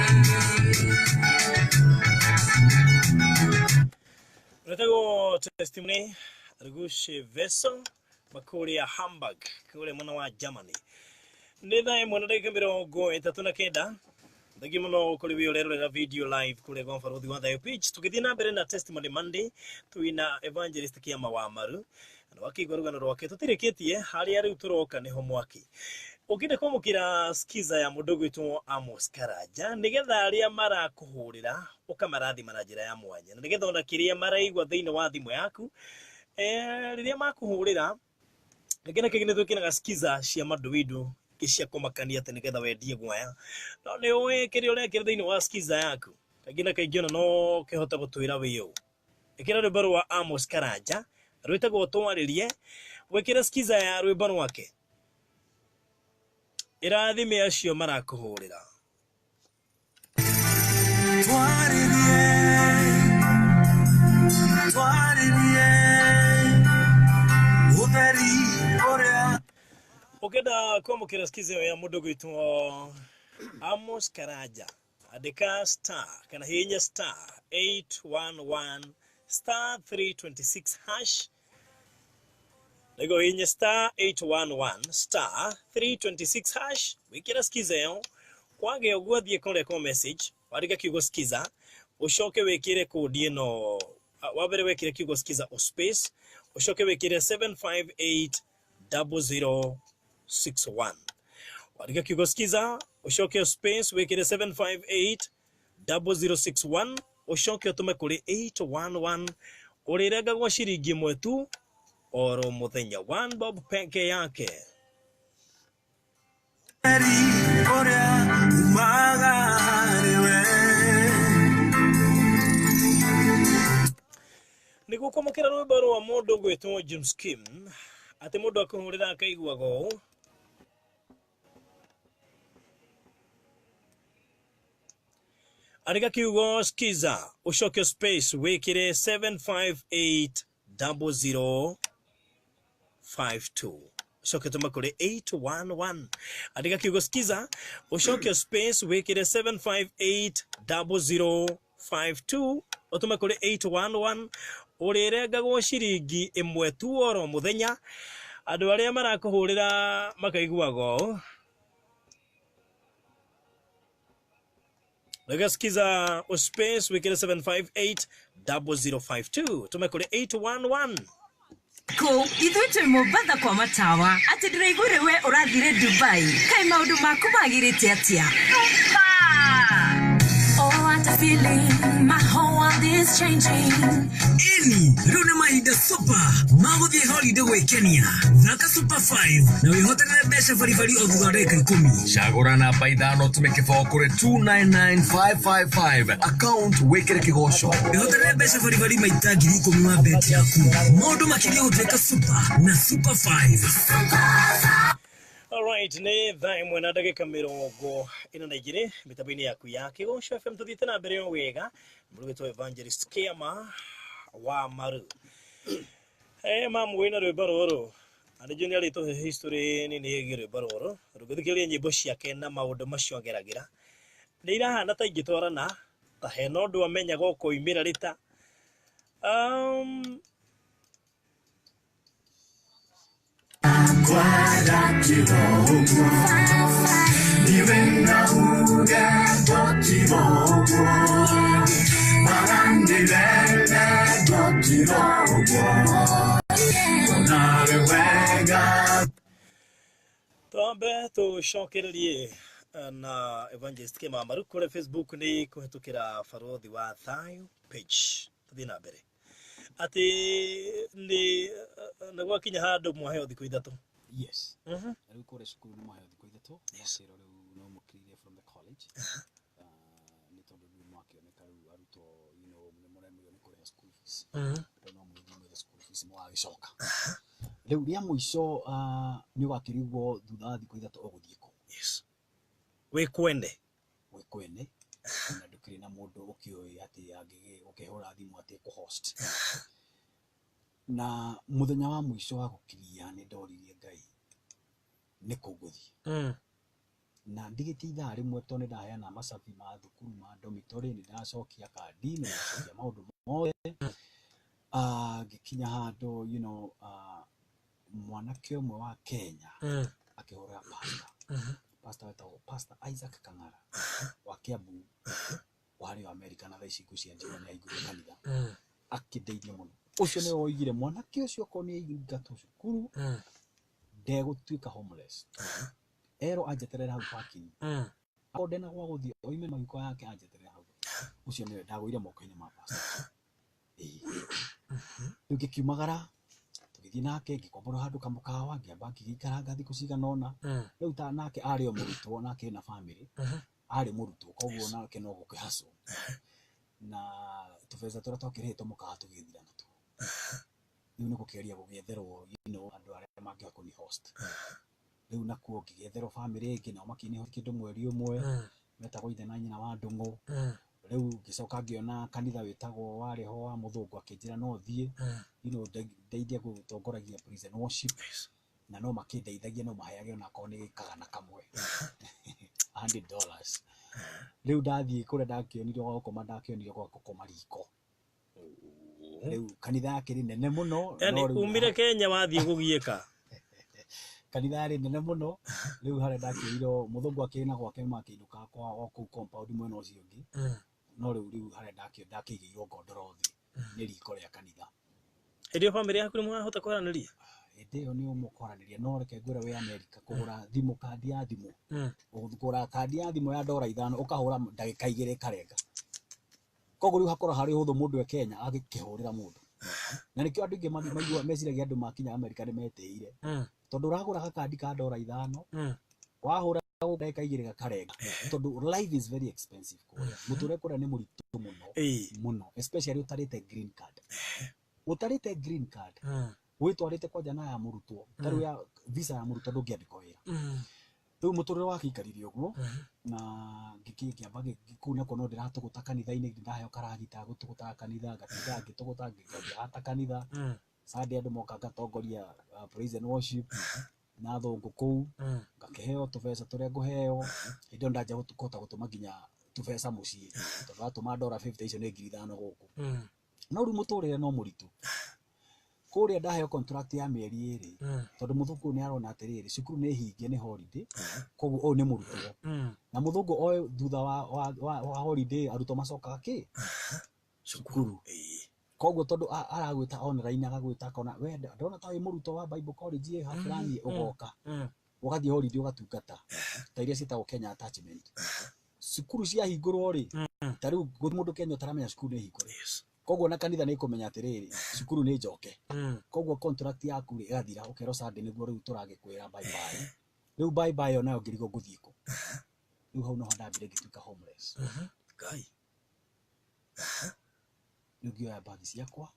Rwĩtagwo Testimony, Rugushe Veso makũrĩa Hamburg, kũrĩa mwena wa Germany. Nĩ thaa 1 na ndagĩka 39. Thengiũ mũno kũrĩ we ũrerorera video live kũrĩa kwa Barũthi wa Thayo page. Tũgĩthiĩ na mbere na Testimony Monday, twĩna Evangelist Kĩama wa Maru na wakĩigua rũgano rwake. Tũtirĩkĩtie harĩa rĩu tũroka nĩho mwaki. Ũngĩenda kwamũkĩra skiza ya mũndũ ũgwĩtwo Amos Karanja, nĩgetha arĩa marakũhũrĩra ũkamarathima na njĩra ya mwanya, na nĩgetha ona kĩrĩa maraigua thĩinĩ wa thimũ yaku rĩrĩa makũhũrĩra. Rĩngĩ na kĩngĩ nĩ twĩkĩraga skiza cia manduindu cia kũmakania atĩ nĩgetha wendie guoya, no nĩ ũĩ kĩrĩa ũrekĩra thĩinĩ wa skiza yaku kaingĩ na kaingĩ ona no kĩhote gũtwĩra wĩ ũ. Ĩkĩra rwĩmbo rwa Amos Karanja rwĩtagwo Twarĩrie, wĩkĩre skiza ya rwĩmbo rwake, ĩrathime acio marakũhũrĩra. Twarĩrie, twarĩrie ũtheri ũrĩa. Ũngĩenda kwamũkĩra skiza ĩyo ya mũndũ gwĩtwo Amos Karanja, andĩka star kana hihinya star 811 star 326 hash. Nĩguo hihinya star 811 star 326 hash, wĩkĩra skiza ĩyo. Kwagĩa ũguo thiĩ kũrĩa kwa message wandĩke kiugo skiza ũcoke wĩkĩre kũndi ĩno wa mbere wĩkĩre kiugo skiza o space ũcoke wĩkĩre 7580061 wandĩke kiugo skiza ũcoke o space wĩkĩre 7580061 ũcoke ũtũme kũrĩ 811 ũrĩrengagwo ciringi ĩmwe tu oro mũthenya, one bob peke yake. Eri ũrĩa umaga harĩ we. Nĩguo kwamũkĩra rwĩmbo rwa mũndũ gwĩtwo James Kim atĩ mũndũ akũhũrĩra akaiguaga ũũ. Andĩka kiugo skiza ũcoke space wĩkĩre 7580052 ũcoke tũme kũrĩ 811. Andĩka kiugo skiza ũcoke space wĩkĩre 7580052 ũtũme kũrĩ 811 ũrĩrengagwo ciringi ĩmwe tu oro mũthenya. Andũ arĩa marakũhũrĩra makaiguaga ũũ. Rega skiza o space wĩkĩre 7580052 tũme kũrĩ 811. Kũ ithuĩ twĩ Mombatha kwa matawa atĩ ndĩraiguire we ũrathire Dubai kaĩ maũndũ maku magĩrĩte atĩa? Oh, what a feeling, my whole world is changing. Ĩni rĩu nĩ mahinda super magũthiĩ holiday gwĩkenia. Thaka super 5 na wĩhotanĩre mbeca baribari o thutha wa ndagĩka 10. Cagũra namba 5 tũme kĩbaũ kũrĩ 299555 account wĩkĩre kĩgoco. Wĩhotanĩre mbeca baribari maita 10,000 wa beti yaku. Maũndũ makĩria gũtuĩka super na super 5. Alright, nĩ thaa ĩmwe na ndagĩka 42 mĩtambo-inĩ yaku ya Kĩgoco FM. Tũthiĩte na mbere o wega mũrugĩtwo Evangelist Kiama wa Maru. Mamu wĩna rwĩmbo rũrũ na nĩnjũĩ nĩ arĩtũhe history nini ĩgiĩ rwĩmbo rũrũ. Rũngĩthikĩrĩria nyĩmbo ciake na maũndũ macio ageragĩra nĩ irahana ta ingĩtwarana ta hena ũndũ amenyaga ũkoimĩra rĩta. Twambe tũcokererie na Evangelist Kĩmamaru Maru kũrĩa Facebook nĩ kũhetũkĩra Barothi wa Thayo page. Tũthiĩ na mbere atĩ nĩ gwakinya handũ mwaheo thikũ 3. Yes. Na rĩu kũrĩa cukuru nĩ mwaheo thikũ 3 mwakĩrwo rĩu no mũkirire from the college. Nĩ tondũ rĩu mwakĩoneka rĩu arutwo you know nĩ mũremirwo nĩ kũrĩha school fees. Rĩu no mũthiĩ mwethe school fees mũgagĩcoka. Rĩu rĩa mũico nĩ ũgakĩrigwo thutha wa thikũ 3 ũgũthiĩ kũ. Yes. Wĩ kwene. Wĩ kwene na ndũkĩrĩ na mũndũ ũkĩũĩ atĩ angĩgũkĩhũra thimũ atĩ kũ-host. Na mũthenya wa mũico wa gũkiria nĩ ndoririe Ngai nĩ kũ ngũthiĩ. Na ndigĩtie ithaa rĩmwe tondũ nĩ ndaheana macabi ma thukuru ma dormitory, nĩ ndacokia kandi, nĩ ndacokia maũndũ mothe. Ngĩkinya handũ you know mwanake ũmwe wa Kenya akĩhũrĩra pastor. Pastor wetagwo Pastor Isaac Kang'ara wa Kiambu warĩ wa America na thaa ici ngwĩciria njĩra nĩ ahingũrire kanitha. Akĩndeithia mũno. Ũcio nĩwe woigire mwanake ũcio okorwo nĩ aingatwo cukuru ndegũtuĩka homeless. Erwo anjeterere hau parking. Akorwo ndena gwa gũthiĩ oime mĩhuko yake anjeterere hau. Ũcio nĩwe ndagũire moko-inĩ ma pastor. Rĩu ngĩkiumagara tũgĩthiĩ nake ngĩkombora handũ kamũkawa ngĩamba ngĩgĩikaranga thikũ cigana ũna. Rĩu ta nake arĩ o mũrutwo nake ena family arĩ mũrutwo koguo nake no gũkĩhacwo. Na tũbeca tũrĩa twakĩrĩhĩtwo mũkawa tũgĩthira natuo. Rĩu nĩ gũkĩgeria gũgĩetherwo you know andũ arĩa mangĩhota kũni host. Rĩu nakuo ngĩgĩetherwo family ĩngĩ nao makĩnĩ kĩndũ mweri ũmwe metagwo ithe na nyina wa Ndũng'ũ. Rĩu ngĩcoka ngĩona kanitha wĩtagwo warĩ ho wa mũthũngũ akĩnjĩra no thiĩ you know ndeithie gũtongoragia praise and worship. Na no makĩndeithagia no maheage onakorwo nĩ kagana kamwe $100. Rĩu ndathiĩ kũrĩa ndakĩonire gwa gũkoma ndakĩonire gwa gũkoma riko. Rĩu kanitha yakĩrĩ nene mũno. Yani umire Kenya wathiĩ gũgiĩka. Kanitha yarĩ nene mũno. Rĩu harĩa ndakĩirwo mũthũngũ akĩrĩ na gwake makĩinũka kwa o kũu compound mwena ũcio ũngĩ. No rĩu harĩa ndakĩigĩirwo ngondoro thĩ nĩ riko rĩa kanitha. Hĩndĩ ĩyo bamĩrĩ yaku nĩ mũrahota kwaranĩria? Hĩndĩ ĩyo nĩ ũmũkwaranĩria, no reke ngwĩre wĩ Amerika kũgũra thimũ, kandi ya thimũ, kũgũra kandi ya thimũ ya $5 ũkahũra ndagĩka 2 ĩkarenga. Koguo rĩu hakorwo harĩ ũhũthũ mũndũ e Kenya agĩkĩhũrĩra mũndũ. Na nĩkĩo andũ aingĩ maigua meciragia andũ makinya Amerika nĩ metĩire. Tondũ ũragũra gakandi ka $5, wahũra ndagĩka 2 gakarenga. Tondũ life is very expensive kũrĩa. Mũtũrĩre kũrĩa nĩ mũritũ mũno. Mũno, especially ũtarĩte green card. Ũtarĩte green card, wĩtwarĩte kwanja na ya mũrutwo, ta rĩu ya visa ya mũrutwo ndũngĩandĩkwo wĩra. Rĩu mũtũrĩre wakĩikarire ũguo, na ngĩkĩamba kũu nakuo no ndĩratũgũta kanitha-inĩ, ndaheo karagita gũtũgũtaga kanitha, ngatinda ngĩtũgũta, ngĩhata kanitha. Sunday andũ moka ngatongoria praise and worship na athũngũ kũu, ngakĩheo tũbeca tũrĩa ngũheo. Hĩndĩ ĩyo ndanjia kũhota gũtũma nginya tũbeca mũciĩ, tondũ watũma $50 icio nĩ 5,000 gũkũ. No rĩu mũtũrĩre no mũritũ. Kũrĩa ndaheo contract ya mĩeri 2, tondũ mũthũngũ nĩ arona atĩrĩrĩ, cukuru nĩ hinge, nĩ holiday, koguo ũyũ nĩ mũrutwo. Na mũthũngũ oĩ thutha wa holiday arutwo macokaga kĩ? Cukuru. Koguo tondũ aragwĩta online, agagwĩta akona we ndona ta wĩ mũrutwo wa Bible College ĩ ha fulani, ũgoka. Ũgathiĩ holiday ũgatungata. Ta iria ciĩtagwo Kenya attachment. Cukuru ciahingũrwo rĩ, ta rĩu mũndũ Kenya ũtaramenya cukuru nĩ hingũre. Koguo na kanitha nĩ ĩkũmenya atĩrĩrĩ, cukuru nĩ njoke. Koguo contract yaku rĩ ĩgathira, ũkerwo Sunday nĩguo rĩu tũragĩkwĩra bye bye. Rĩu bye bye onayo ngĩrigwo ngũthiĩ kũ. Rĩu hau noho ndambire ngĩtuĩka homeless. Ngai. Rĩu ngĩoya bagi ciakwa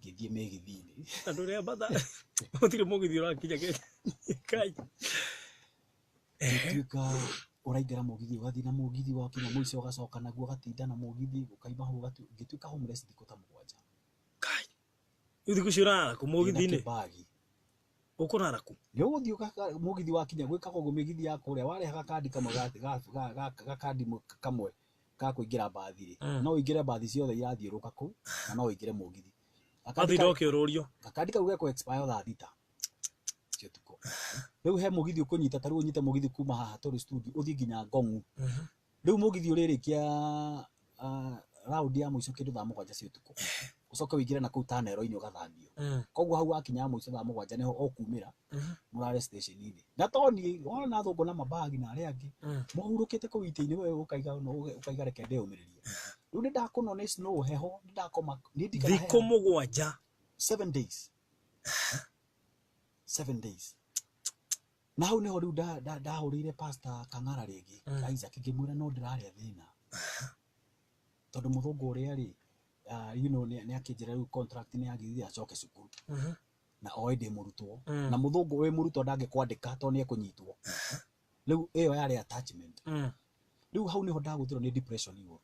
ngĩthiĩ mĩgithi-inĩ. Andũ arĩa mbatha gũtirĩ mũgithi ũrakinya Kenya. Ngai. Ngĩtuĩka ũraingĩra mũgithi, ũgathiĩ na mũgithi, wakinya mũico ũgacoka naguo, ũgatinda na mũgithi, ũkaima hau, ngĩtuĩka homeless thikũ ta 7. Ngai. Rĩu thikũ icio ũrara kũ mũgithi-inĩ? Ndĩna kĩbagi. Ũkũrara kũ? Nĩ ũgũthiĩ mũgithi wakinya, gwĩkaga ũguo mĩgithi ya kũrĩa, warehaga kandi kamwe gakandi kamwe ka kũingĩra mbathi rĩ. No ũingĩre mbathi ciothe irathiũrũrũka kũu, na no ũingĩre mũgithi. Wathi ndũkĩũrũrio. Gakandi kau gekũ expire thaa 6 cia ũtukũ. Rĩu he mũgithi ũkũnyita, ta rĩu ũnyite mũgithi kuma haha tũrĩ studio ũthiĩ nginya Ngong'u. Rĩu mũgithi ũrĩrĩkia round ya mũico kĩndũ thaa 7 cia ũtukũ. Ũcoke ũingĩre na kũu tunnel-inĩ ũgathambio. Koguo hau wakinya mũico thaa 7 nĩho ũkumĩra, mũrare station-inĩ. Na to niĩ, wona athũngũ na mabagi na arĩa angĩ, mũhurũkĩte kũu itĩ-inĩ we ũkaiga reke ndĩyũmĩrĩrie. Rĩu nĩ ndakũnwo nĩ snow, heho, nĩ ndakoma, nĩ ndikara Thikũ heho. 7. 7 days. 7 days. Na hau nĩho rĩu ndahũrĩire Pastor Kang'ara rĩngĩ, Isaac, ngĩmwĩra no ndĩrarĩa thĩna. Tondũ mũthũngũ ũrĩa rĩ, you know, nĩ akĩnjĩra rĩu contract nĩ yagĩrĩire acoke cukuru. Na oĩ ndĩ mũrutwo. Na mũthũngũ wĩ mũrutwo ndangĩkwandĩka tondũ nĩ ekũnyitwo. Rĩu ĩyo yarĩ attachment. Rĩu hau nĩho ndagũthirwo nĩ depression igũrũ.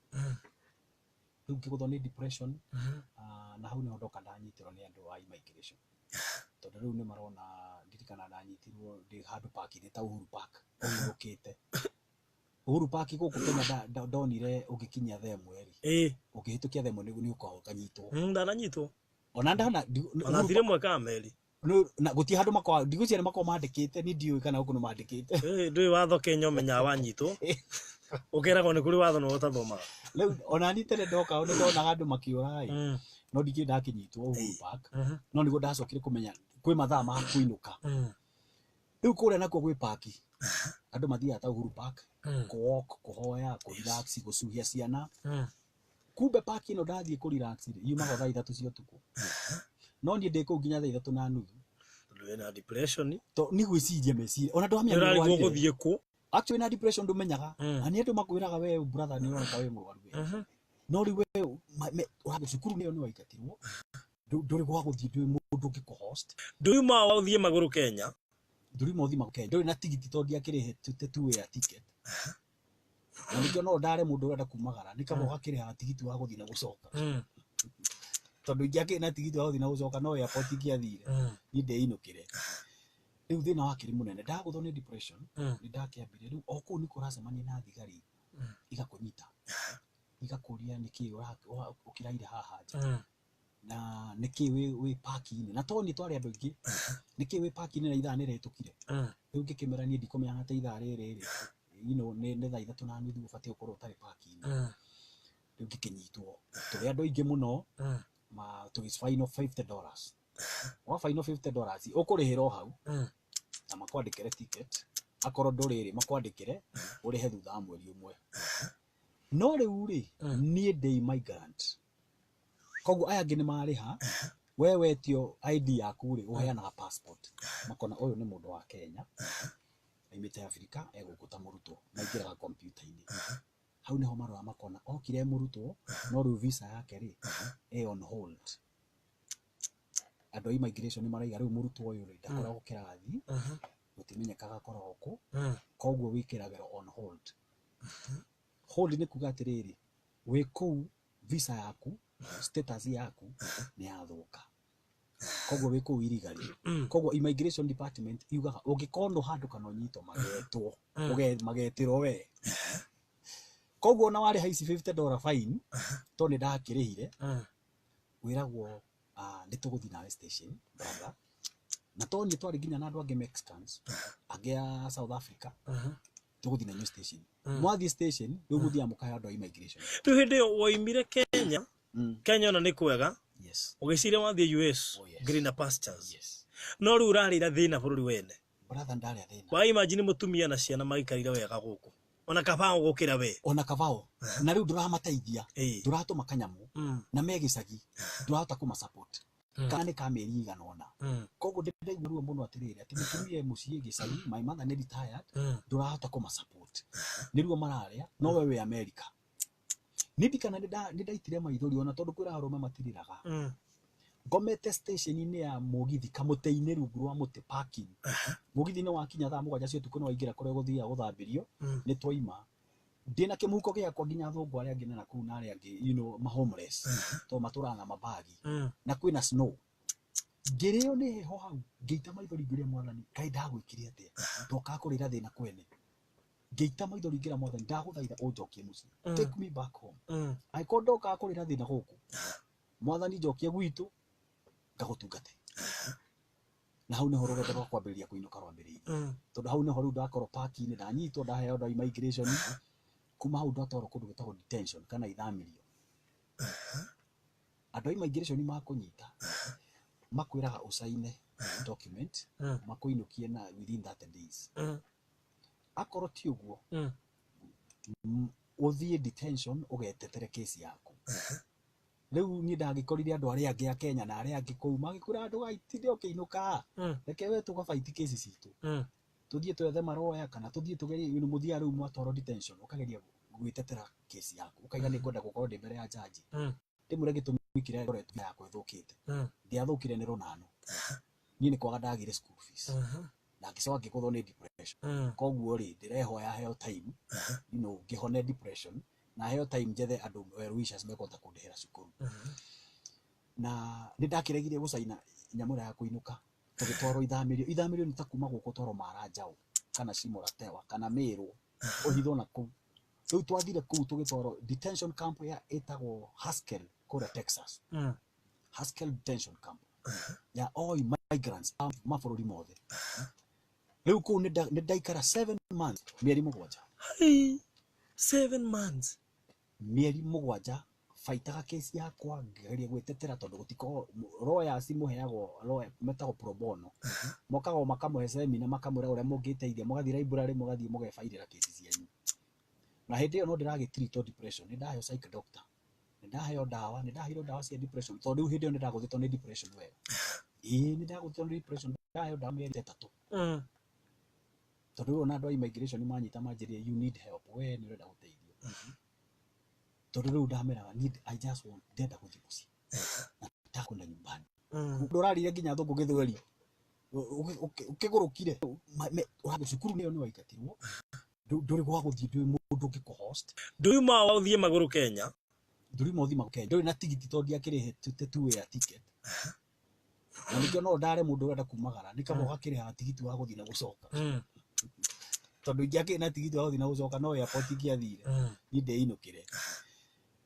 Rĩu ngĩgũthwo nĩ depression, na hau nĩho ndoka ndanyitĩrwo nĩ andũ a immigration. Tondũ rĩu nĩ marona, ndirikana ndanyitirwo ndĩ handũ park-inĩ ta Uhuru Park, ũhurũkĩte. Uhuru Park gũkũ Kenya ndonire ũngĩkinyia thaa 1 rĩ. Ũngĩhĩtũkia thaa 1 nĩ ũkoragwo ũkanyitwo. Ndananyitwo. Ona ndana, Ona Uhuru thirĩ Park mweka wa meri. Na gũtirĩ handũ makoragwo, ndigwĩciria nĩ makoragwo mandĩkĩte, niĩ ndiũĩ kana gũkũ nĩ mandĩkĩte. Ndũĩ watho Kenya ũmenyaga wanyitwo. Ũkeragwo nĩ kũrĩ watho na ũtathomaga. Rĩu ona niĩ tene ndoka nĩ ndonaga andũ makĩũra ĩ. No ndikĩrĩ ndakinyitwo Uhuru Park. No nĩguo ndacokire kũmenya kwĩ mathaa ma kũinũka. Rĩu kũrĩa nakuo gwĩ park. Andũ mathiaga ta Uhuru Park, kũ-walk, kũhoya, kũ-relax, gũcuhia ciana. Kumbe park ĩno ndathiĩ kũ-relax rĩ, yumaga thaa 3 cia ũtukũ. No niĩ ndĩ kũu nginya thaa 3:30. Tondũ wĩna depression. To nĩ gwĩciria meciria. Ona ndwamenya Nĩ ũrarigwo nĩ ũrwarire. gũthiĩ kũ? Actually na depression ndũmenyaga. Na nĩ andũ makwĩraga we brother nĩ ũroneka wĩ mũrwaru we. No rĩu we ũrathiĩ cukuru nĩyo nĩ waingatirwo. Ndũrĩ gwa gũthiĩ, ndũrĩ mũndũ ũngĩkũ-host. Ndũrĩ ma ũthiĩ magũrũ Kenya. Ndũrĩ ma ũthiĩ magũrũ Kenya. Ndũrĩ na tigiti tondũ ndiakĩrĩhĩte two way ticket. Na nĩkĩo no ndare mũndũ ũrenda kumagara, nĩ kaba ũgakĩrĩha tigiti wa gũthiĩ na gũcoka. Tondũ ingĩakĩrĩ na tigiti wa gũthiĩ na gũcoka no airport ingĩathire, niĩ ndĩinũkĩre. Rĩu thĩna wakĩrĩ mũnene, ndagũthwo nĩ depression, nĩ ndakĩambire rĩu o kũu nĩkuo ũracemania na thigari igakũnyita, igakũria nĩkĩĩ ũkĩraire haha nja. Na nĩkĩ wĩ park-inĩ, na tondũ nĩ twarĩ andũ aingĩ, nĩkĩ wĩ park-inĩ na ithaa nĩ rĩhĩtũkire. Rĩu ngĩkĩmera niĩ ndikũmenyaga atĩ ithaa rĩrĩ rĩ, you know, nĩ 3:30 ũbatiĩ gũkorwo ũtarĩ park-inĩ. Rĩu ngĩkĩnyitwo, tũrĩ andũ aingĩ mũno, ma tũgĩbainwo $50. Wabainwo $50 ũkũrĩhĩra o hau na makwandĩkĩre ticket, akorwo ndũrĩ rĩ makwandĩkĩre ũrĩhe thutha wa mweri ũmwe. No rĩu rĩ, niĩ ndĩ immigrant, koguo aya angĩ nĩ marĩha, we wetio ID yaku rĩ, ũheanaga passport, makona ũyũ nĩ mũndũ wa Kenya aimĩte Afrika egũkũ ta mũrutwo, maingĩraga kompiuta-inĩ hau nĩho marora makona okire e mũrutwo, no rĩu visa yake rĩ ĩ on hold. Andũ a immigration maraiga rĩu mũrutwo ũyũ rĩ ndakoragwo kĩrathi, gũtimenyekaga akoragwo kũ, koguo wĩkĩragĩrwo on hold. Hold nĩ kuga atĩrĩrĩ, wĩ kũu visa yaku, status yaku nĩ yathũka, koguo wĩ kũu irigarĩ. Koguo immigration department yugaga ũngĩkonwo handũ kana ũnyitwo magetwo, magetĩrwo we. Koguo ona warĩha ici $50 fine, tondũ nĩ ndakĩrĩhire, wĩragwo nĩ tũgũthiĩ nawe station brother. Na tondũ nĩ twarĩ nginya na andũ angĩ Mexicans, angĩ a South Africa, tũgũthiĩ na inyuĩ station. Mwathiĩ station rĩu mũthiaga mũkahe andũ a immigration. Rĩu hĩndĩ ĩyo woimire Kenya, Kenya ona nĩ kwega, Yes. ũgĩciria wathiĩ US, Oh, yes. greener pastures. Yes. No rĩu ũrarĩra thĩna bũrũri wene. Brother, ndarĩa thĩna. Wa imagine mũtumia na ciana maikarire wega gũkũ, ona kabao gũkĩra we. Ona kabao, na rĩu ndũramateithia, ndũratũma kanyamũ, na me gĩcagi ndũrahota kũma support, kana nĩ ka mĩeri igana ũna. Koguo ndĩraigua ruo mũno atĩrĩrĩ, atĩ mũtumia e mũciĩ gĩcagi, my mother nĩ retired, ndũrahota kũma support, nĩ ruo mararĩa, no we wĩ America. Nĩ ndikana nĩ ndaitire maithori, ona tondũ kwĩra arũme matirĩraga. Ngomete station-inĩ ya mũgithi kamũtĩ-inĩ rungu rwa mũtĩ parking. Mũgithi nĩ wakinya thaa 7 cia ũtukũ, nĩ waingĩra kũrĩa ũgũthiaga gũthambĩrio. Nĩ twaima ndĩna kĩmũhuko gĩakwa nginya athũngũ arĩa angĩ na kũu na arĩa angĩ, you know, ma homeless, tondũ matũraga na mabagi, na kwĩna snow. Ngĩrĩo nĩ heho hau, ngĩita maithori, ngĩũria Mwathani, Ngai ndagwĩkire atĩa? Ndokaga kũrĩra thĩna kwene. Ngĩita maithori ngĩra Mwathani, ndagũthaitha ũnjokie mũciĩ, take me back home. Angĩkorwo ndokaga kũrĩra thĩna gũkũ, Mwathani njokie gwitũ ngagũtungate. Na hau nĩho rũgendo rwa kwambĩrĩria kũinũka rwambĩrĩirie, tondũ hau nĩho rĩu ndakorwo park-inĩ, ndanyitwo, ndaheo andũ a immigration. Kuma hau ndatwarwo kũndũ gwĩtagwo detention kana ithamĩrio. Andũ a immigration makũnyita makwĩraga ũcaine document makũinũkie na within 30 days. Akorwo ti ũguo, ũthiĩ detention ũgetetere kesi yaku. Rĩu niĩ ndagĩkorire andũ arĩa angĩ a Kenya na arĩa angĩ kũu magĩkwĩra andũ gaitinde ũkĩinũka, reke we tũgabaiti kesi citũ, tũthiĩ twethe maroya kana tũthiĩ tũgerie. You know, mũthiaga rĩu mwatwarwo detention ũkageria gwĩtetera kesi yaku, ũkaiga nĩ ngwenda gũkorwo ndĩ mbere ya jaji, ndĩmwĩre gĩtũmi kĩrĩa ngoretwo yakwa ĩthũkĩte. Ndiathũkire nĩ rũnano, niĩ nĩ kwaga ndagire school fees na ngĩcoka ngĩgũthwo nĩ depression. Koguo rĩ, ndĩrehoya heo time, you know, ngĩhone depression na heo time njethe andũ well wishers mekũhota kũndĩhĩra cukuru. Na nĩ ndakĩregire gũcaina nyamũ ĩrĩa ya kũinũka. Tũgĩtwarwo ithamĩrio. Ithamĩrio nĩ ta kuma gũkũ twarwo Mara Njaũ kana Shimo la Tewa kana Meru, ũhithwo na kũu. Rĩu twathire kũu tũgĩtwarwo detention camp ya ĩtagwo Haskell kũrĩa Texas. Haskell detention camp ya all migrants a mabũrũri mothe. Rĩu kũu nĩ ndaikara 7 months, mĩeri 7. Hey, 7 months. Mĩeri 7 baitaga kesi yakwa, ngĩgeria gwĩtetera, tondũ gũtikoragwo lawyers. Mũheagwo lawyer metagwo pro bono, mokaga o makamũhe seminar, makamwĩra ũrĩa mũngĩteithia, mũgathiĩ library, mũgathiĩ mũgebairĩra kesi cianyu. Na hĩndĩ ĩyo no ndĩragĩtreatwo depression, nĩ ndaheo psych doctor, nĩ ndaheo ndawa, nĩ ndaheirwo ndawa cia depression, tondũ rĩu hĩndĩ ĩyo nĩ ndagũthĩtwo nĩ depression wega. Ĩĩ, nĩ ndagũthĩtwo nĩ depression, ndaheo ndawa mĩeri 3, tondũ rĩu ona andũ a immigration manyita manjĩrire, "You need help, we nĩ ũrenda gũteithio," tondũ rĩu ndameraga need, I just want, ndenda gũthiĩ mũciĩ, nataka kwenda nyumbani. Ndũrarire nginya thũngũ gĩthweri ũkĩgũrũkire cukuru nĩyo nĩ waingatirwo, ndũrĩ gwa gũthiĩ, ndũrĩ mũndũ ũngĩkũ host. Ndũima ũthiĩ magũrũ Kenya. Ndũrĩ ma ũthiĩ Kenya, ndũrĩ na tigiti, tondũ ndiakĩrĩhĩte two air ticket. Na nĩkĩo no ndare mũndũ ũrenda kumagara, nĩ kaba ũgakĩrĩhaga tigiti wa gũthiĩ na gũcoka, tondũ ingĩakĩrĩ na tigiti wa gũthiĩ na gũcoka, no airport ingĩathire niĩ ndĩinũkĩre.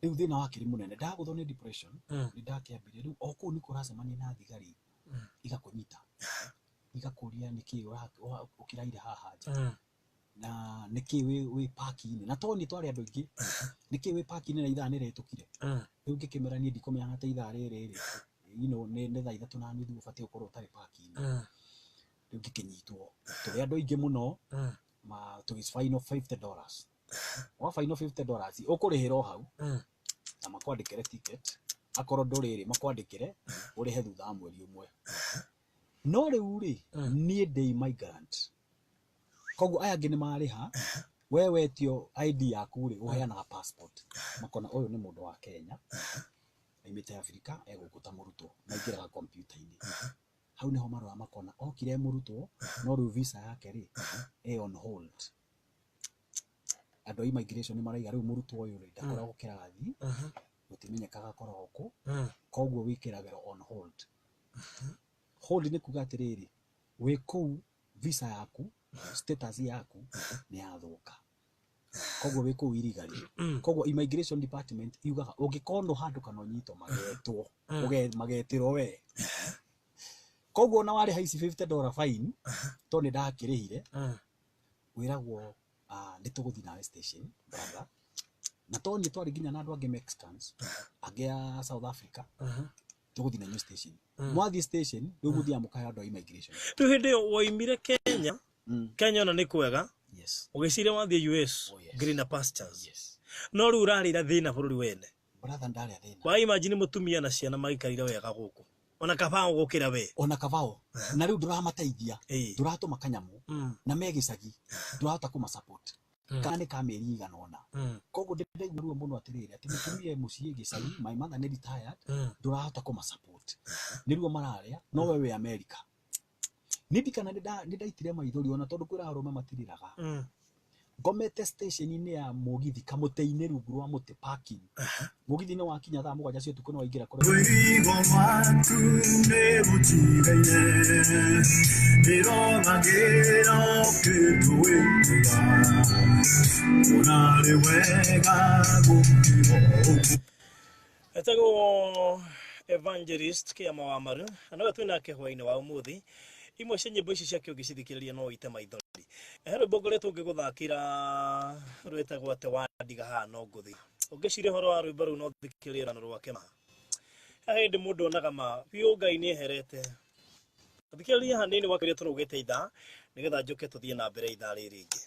Rĩu thĩna wakĩrĩ mũnene, ndagũthwo nĩ depression. Mm. Nĩ ndakĩambire rĩu o kũu nĩkuo ũracemania na thigari, igakũnyita, igakũria nĩkĩ ũkĩraire haha nja, na nĩkĩ wĩ park-inĩ, na to niĩ, twarĩ andũ aingĩ, nĩkĩ wĩ park-inĩ na ithaa nĩrĩtũkire. Rĩu ngĩkĩmera niĩ ndikũmenyaga atĩ ithaa rĩrĩ rĩ nĩ 3:30 ũbatiĩ gũkorwo ũtarĩ park-inĩ. Rĩu ngĩkĩnyitwo tũrĩ andũ aingĩ mũno, ma tũgĩbainwo $50. Wabainwo $50, ũkũrĩhĩra o hau na makwandĩkĩre ticket, akorwo ndũrĩ rĩ, makwandĩkĩre ũrĩhe thutha wa mweri ũmwe. No rĩu rĩ, niĩ ndĩ immigrant, koguo aya angĩ nĩ marĩha, we wetio ID yaku rĩ, ũheanaga passport, makona ũyũ nĩ mũndũ wa Kenya aimĩte Afrika, egũkũ ta mũrutwo. Maingĩraga kompiuta-inĩ, hau nĩho marora makona okire e mũrutwo, no rĩu visa yake rĩ ĩ on hold. Andũ a immigration nĩ maraiga rĩu mũrutwo ũyũ rĩ, ndakoragwo kĩrathi, gũtimenyekaga akoragwo kũ, koguo wĩkĩragĩrwo on hold. Hold nĩ kuga atĩrĩrĩ, wĩ kũu visa yaku, status yaku nĩ yathũka, koguo wĩ kũu illegally. Koguo immigration department yugaga ũngĩkonwo handũ kana ũnyitwo, magetwo, magetĩrwo we. Koguo ona warĩha ici $50 fine, to nĩ ndakĩrĩhire, wĩragwo, "Ah, nĩ tũgũthiĩ nawe station, brother." Na to niĩ, twarĩ nginya na andũ angĩ Mexicans, angĩ a South Africa. Tũgũthiĩ na inyuĩ station. Mwathiĩ station, rĩu mũthiaga mũkahe andũ a immigration. Rĩu hĩndĩ ĩyo woimire Kenya, Kenya ona nĩ kwega, Yes. ũgĩciria wathiĩ US, Oh, yes. greener pastures. Yes. No rĩu ũrarĩra thĩna bũrũri wene. Brother, ndarĩa thĩna. Wa imagine mũtumia na ciana maikarire wega gũkũ, ona kabao gũkĩra we. Ona kabao, na rĩu ndũramateithia, ndũratũma kanyamũ, na me gĩcagi, ndũrahota kũma support, kana nĩ ka mĩeri igana ũna. Koguo ndĩraigua ruo mũno atĩrĩrĩ, atĩ mũtumia e mũciĩ gĩcagi, my mother nĩ retired, ndũrahota kũma support, nĩ ruo mararĩa, no we wĩ America. Nĩ ndikana nĩ ndaitire maithori, ona tondũ kwĩra arũme matirĩraga. Ngomete station-inĩ ya mũgithi, kamũtĩ-inĩ, rungu rwa mũtĩ, parking. Mũgithi nĩ wakinya thaa 7 cia ũtukũ, nĩ waingĩra kũrĩa. Rwĩrigo rwaku nĩ rũtigaine, ndĩroragĩra ũkĩtũĩra, ona rĩ wega gũkĩrwo ũguo. Etagwo Evangelist Kĩama wa Maru, na nowe twĩ nake hwainĩ wa ũmũthĩ. Imwe cia nyĩmbo ici ciake ũngĩcithikĩrĩria no ũite maithori. He rwĩmbo ngoretwo ngĩgũthakĩra rwĩtagwo atĩ wandiga haha no ngũthi. Ũngĩciria ũhoro wa rwĩmbo rũu, no thikĩrĩrie rũgano rwake. Ma he hĩndĩ mũndũ onaga ma biũ Ngai nĩ eherete. Thikĩrĩria hanini wakĩria tũrũgĩte ithaa, nĩgetha njũke tũthiĩ na mbere ithaa rĩrĩ rĩngĩ.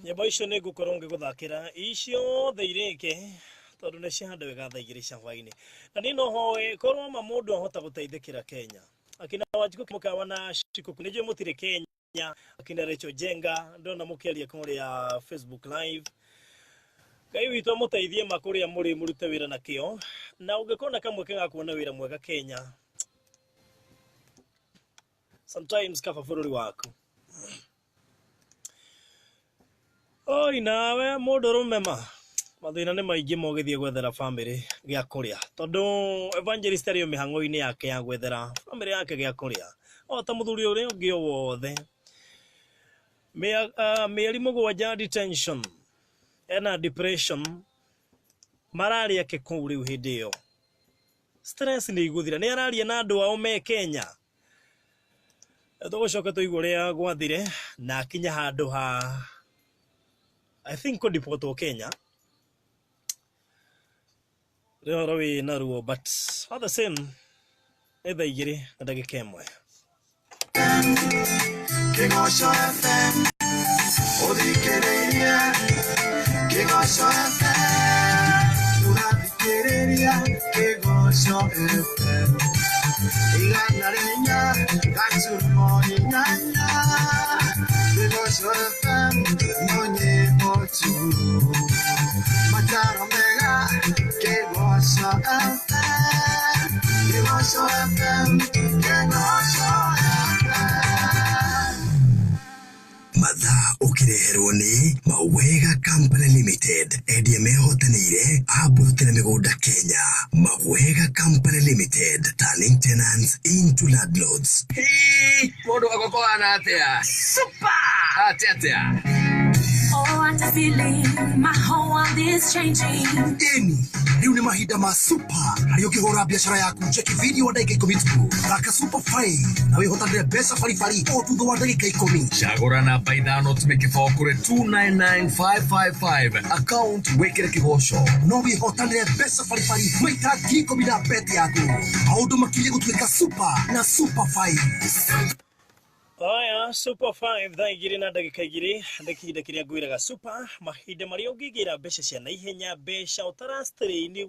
Nyĩmbo icio nĩ ngũkorwo ngĩgũthakĩra iciothe irĩke, tondũ nĩ cihanda wega thaa 2 cia hwainĩ. Na niĩ no hoe korwo ma mũndũ ahota gũteithĩkĩra Kenya, akina Wanjikũ Mũkawa na Shikuku, nĩ njũĩ mũtirĩ Kenya, akina Rachel Jenga, ndona mũkĩaria kũrĩa Facebook Live. Ngai witũ amũteithie ma kũrĩa mũrĩ, mũrute wĩra na kĩo, na ũngĩkorwo na kamweke ga kuona wĩra mwega Kenya, sometimes kaba bũrũri waku. Oi nawe mũndũrũme, ma Mathĩna nĩ maingĩ ma ũgĩthiĩ gwethera bamĩrĩ gĩa kũrĩa, tondũ evangelist arĩ o mĩhang'o-inĩ yake ya gwethera bamĩrĩ yake gĩa kũrĩa o ta mũthuri ũrĩa ũngĩ o wothe. Mĩeri 7 detention, ena depression, mararĩa ke kũu rĩu hĩndĩ ĩyo stress nĩ igũthira, nĩ araria na andũ ao me Kenya. Tũgũcoka tũigue ũrĩa gwathire na akinya handũ ha I think kũdipotwo Kenya. Nĩ ũhoro wĩ na ruo, but all the same nĩ thaa 2:01. Kĩgoco FM ũthikĩrĩrie, Kĩgoco FM ũrathikĩrĩria, Kĩgoco FM 104.8, Kĩgoco FM no nyĩmbo tu, mataro mega, Kĩgoco FM, Kĩgoco FM, Kĩgoco FM. Mathaa ũkĩreherwo nĩ Mawega Company Limited, endia mehotanĩire a mbuthĩ na mĩgũnda Kenya. Mawega Company Limited, turning tenants into landlords. Mũndũ agũkũhana atĩa? Super! Atĩa atĩa? Oh, what a feeling. My whole world is changing. Ĩni rĩu nĩ mahinda ma super harĩa ũngĩhũra biacara yaku cheki video ndagĩka 10 tu. Thaka super 5 na wĩhotanĩre mbeca baribari o thutha wa ndagĩka 10. Cagũra namba 5 tume kĩbao kũrĩ 299555 account wĩkĩre kĩgoco. No wĩhotanĩre mbeca baribari maita 10,000 na bet yaku. Maũndũ makirie gũtuĩka super na super 5. Haya, super 5 thaa 2:02 nĩ kihinda kĩrĩa ngwĩraga super mahinda marĩa ũngĩgĩra mbeca cia naihenya, mbeca ũtarastrain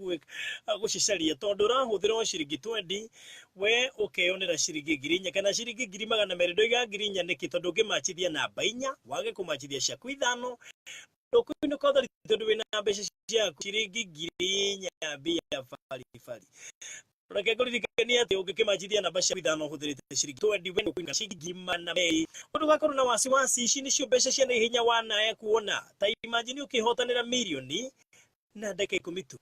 gũcicaria, tondũ ũrahũthĩra o ciringi 20 we ũkeyonera ciringi 4,000 kana ciringi 200,000. Ndoiga 4,000 nĩkĩ? Tondũ ũngĩmachithia namba 4 wage kũmachithia ciaku 5 ndũkũinũka ũtheri, tondũ wĩna mbeca ciaku ciringi 4,000 mbia baribari. Reke ngũririkanie atĩ ũngĩkĩmachithia namba ciaku 5 ũhũthĩrĩte ciringi 20 we nĩũkũinũka ciringi 200,000. Ndũgakorwo na wasiwasi, ici nĩcio mbeca cia naihenya wanaya kuona. Ta imagine ũkĩhotanĩra mirioni na ndagĩka 10 tu.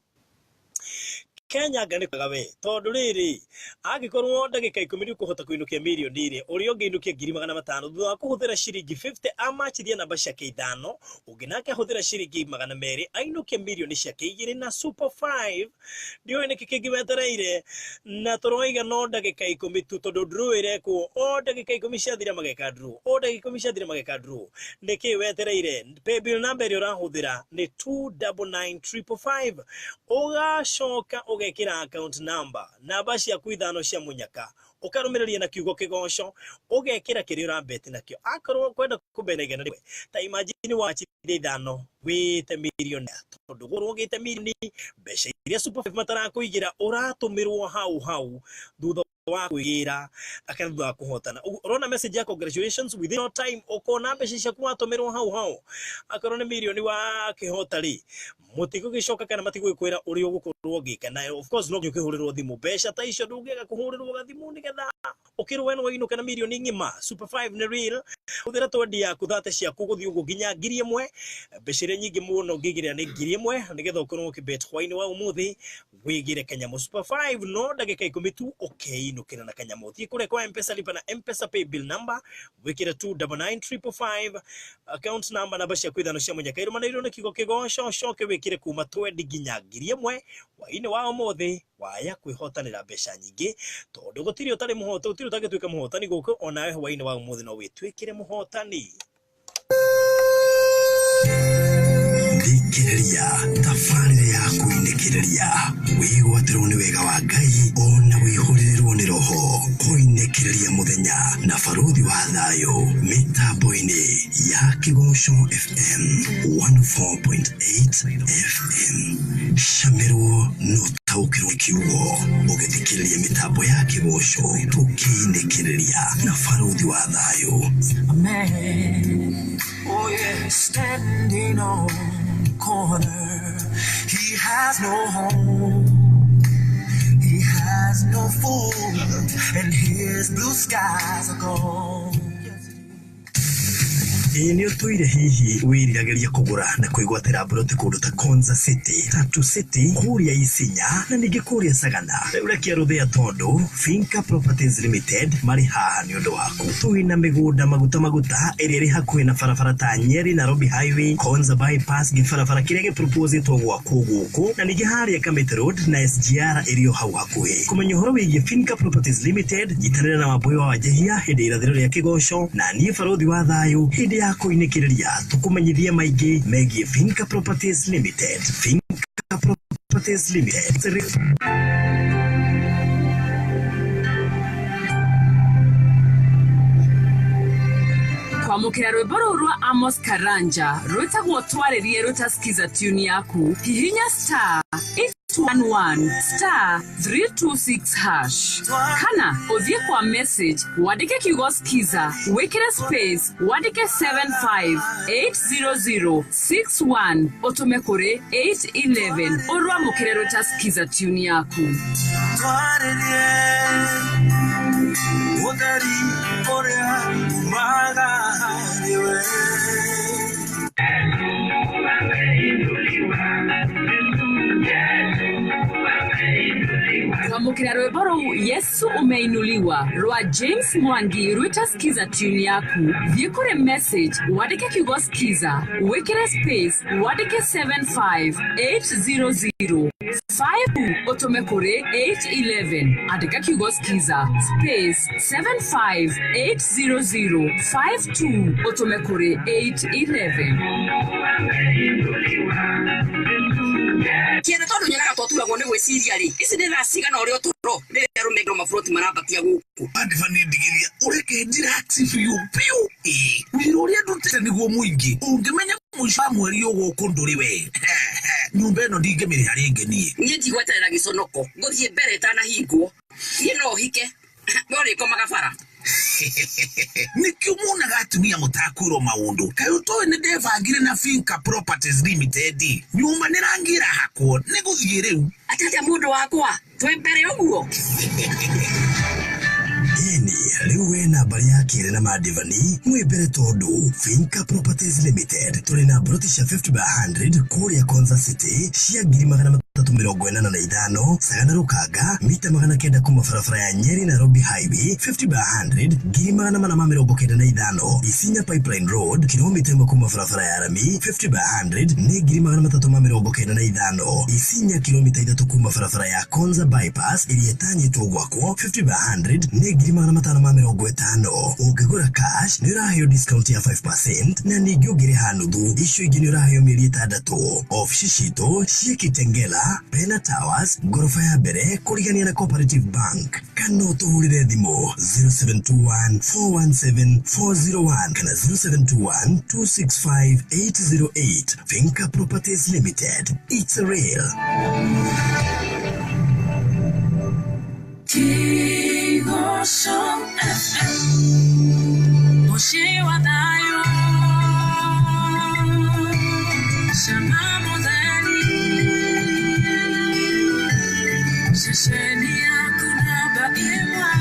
Kenya anga nĩ kwega we, tondũ rĩrĩ angĩkorwo ndagĩka 10 nĩ ũkũhota kũinũkia mirioni rĩ, ũrĩa ũngĩinũkia 500,000 thutha wa kũhũthĩra ciringi 50 amachithia namba ciake 5, ũngĩ nake ahũthĩra ciringi 200 ainũkie mirioni ciake 2 na super 5. Ndiũĩ nĩkĩ kĩngĩ wetereire, na tũroiga no ndagĩka 10 tu, tondũ draw ĩrekwo o ndagĩka 10 ciathira mageka draw, o ndagĩka 10 ciathira mageka draw. Nĩkĩ wetereire? Paybill number ĩrĩa ũrahũthĩra nĩ 299555, ũgacoka ũgekĩra account number namba ciaku 5 cia mũnyaka, ũkarũmĩrĩria na kiugo kĩgoco, ũgekĩra kĩrĩa ũrambeti nakĩo. Akorwo ũkwenda kũmbena 100, ta imagine wachithia 5 wĩte mirioni, tondũ gũrwo ũgĩte mirioni, mbeca iria super 5 matarakũigĩra ũratũmĩrwo hau hau thutha wa kwĩgĩra kana thutha wa kũhotana. Ũrona message ya congratulations within no time, ũkona mbeca ciaku watũmĩrwo hau hau. Akorwo nĩ mirioni wakĩhota rĩ, mũtigũgĩcoka kana matigũgĩkwĩra ũrĩa ũgũkorwo ũgĩka. Na of course no nginya ũkĩhũrĩrwo thimũ, mbeca ta icio ndũngĩaga kũhũrĩrwo gathimũ nĩgetha ũkĩrwo we nĩwainũka na mirioni ng'ima. Super 5 nĩ real. Hũthĩra twendi yaku thate ciaku gũthiĩ ũguo nginya 1,000. Mbeca iria nyingĩ mũno ũngĩigĩrĩra nĩ 1,000 nĩgetha ũkorwo ũkĩbet hwainĩ wa ũmũthĩ wĩgĩre kanyamũ. Super 5 no ndagĩka 10 tu ũkeinũkĩra na kanyamũ. Thiĩ kũrĩa kwa M-Pesa, lipa na M-Pesa pay bill number wĩkĩre 299555 account number namba ciaku 5 cia mũnyaka irũmanĩrĩirwo nĩ kiugo kĩgoco, ũcoke wĩkĩre kuma 20 nginya 1,000 hwainĩ wa ũmũthĩ waya kwĩhotanĩra mbeca nyingĩ, tondũ gũtirĩ ũtarĩ mũhota, gũtirĩ ũtangĩtuĩka mũhotani gũkũ, onawe hwainĩ wa ũmũthĩ no wĩtuĩkĩre mũhotani. Thikĩrĩria tabarĩra ya kũinĩkĩrĩria, wĩgwatĩrwo nĩ wega wa Ngai ona wĩhũrĩrĩrwo nĩ roho. Kũinĩkĩrĩria mũthenya na baruthi wa thayũ mĩtambo-inĩ ya Kĩgoco FM 104.8 FM. Camĩrwo na ũtaũkĩrwo kiugo ũgĩthikĩrĩria mĩtambo ya Kĩgoco tũkĩinĩkĩrĩria na baruthi wa thayũ. A man, oh yeah, standing on the corner. He has no home, he has no food, and his blue skies are gone. Ĩĩ nĩ ũtũire hihi wĩriragĩria kũgũra na kwĩgwatĩra mburoti kũndũ ta Konza City, Tatu City, kũrĩa Isinya na ningĩ kũrĩa Sagana. Rĩu rekia rũthĩa tondũ Finca Properties Limited marĩ haha nĩ ũndũ waku. Twĩna mĩgũnda maguta maguta ĩrĩa ĩrĩ hakuhĩ na barabara ta Nyeri Nairobi Highway, Konza Bypass, gĩbarabara kĩrĩa gĩproposĩtwo gwakwo gũkũ na ningĩ harĩa Kamiti Road na SGR ĩrĩ o hau hakuhĩ. Kũmenya ũhoro wĩgiĩ Finca Properties Limited, nyitanĩra na Wambũi wa Wanjihia hĩndĩ ya irathĩro rĩa kĩgoco na niĩ barũthi wa thayũ hĩndĩ ya kũinĩkĩrĩria tũkũmenyithie maingĩ megiĩ Finca Properties Limited. Finca Properties Limited. Kwamũkĩra rwĩmbo rũu rwa Amos Karanja rwĩtagwo Twarĩrie rũtasikiza tune yaku, hihinya star 811 star 326 hash kana ũthiĩ kwa message wandĩke kiugo skiza, wĩkĩre space, wandĩke 7580061 ũtũme kũrĩ 811 ũrwamũkĩre rũtasikiza tune yaku. Twarĩrie ũtheri ũrĩa umaga harĩ we. Kwamũkĩra rwĩmbo rũu Yesu Umeinuliwa rwa James Mwangi rwĩta skiza tune yaku, thiĩ kũrĩ message wandĩke kiugo skiza, wĩkĩre space, wandĩke 75800 5 ũtũme kũrĩ 811. Andĩka kiugo skiza space 75800 52 ũtũme kũrĩ 811. Kĩene tondũ nyonaga twaturagwo nĩ gwĩciria rĩ, ici nĩ thaa cigana ũrĩa ũtũro rĩrĩa arũme aingĩ maburoti marambatia gũkũ. Andibani ndigithia ũreke relax biũ biũ. Ĩĩ wĩra ũrĩa ndutĩte nĩguo mũingĩ, ũngĩmenya mũico wa mweri ũgũkũ ndũrĩ we nyũmba ĩno ndingĩmĩrĩha rĩngĩ niĩ. Niĩ ndigweterera gĩconoko ngũthiĩ mbere ĩtanahingwo. Niĩ no hike we ũrĩkomaga bara. Nĩkĩo muonaga atumia mũtakwĩrwo maũndũ. Kaĩ ũtoĩ nĩ ndebangire na Finca Properties Limited, nyũmba nĩ rangi ĩrahakwo nĩ gũthiĩ rĩu. Atĩ mũndũ wakwa twĩ mbere ũguo. Ĩni rĩu we na mbari ya kĩrĩ na Mandivani mwĩ mbere tondũ Finca Properties Limited tũrĩ na mburoti cia 50 by 100 kũrĩa Konza City cia 385,000, Sagana Rũkanga mita 900 kuma barabara ya Nyeri Nairobi Highway 50 by 100 495,000, Isinya Pipeline Road kilomita 1 kuma barabara ya Rami 50 by 100 nĩ 395,000, Isinya kilomita 3 kuma barabara ya Konza Bypass ĩrĩa ĩtanyĩtwo gwakwo 50 by 100 nĩ 550,000. Ũngĩgũra cash nĩ ũraheo discount ya 5% na ningĩ ũngĩrĩha nuthu icio ingĩ nĩ ũraheo mĩeri 6. Ofici citũ ciĩ Kitengela, Pena Towers, ngoroba ya mbere kũrigania na Cooperative Bank, kana ũtũhũrĩre thimũ 0721 417 401 kana 0721 265 808. Finca Properties Limited, it's real. Kigosho FM, Mũciĩ wa thayũ, Shama mũtheri, ceceni yaku namba ĩmwe,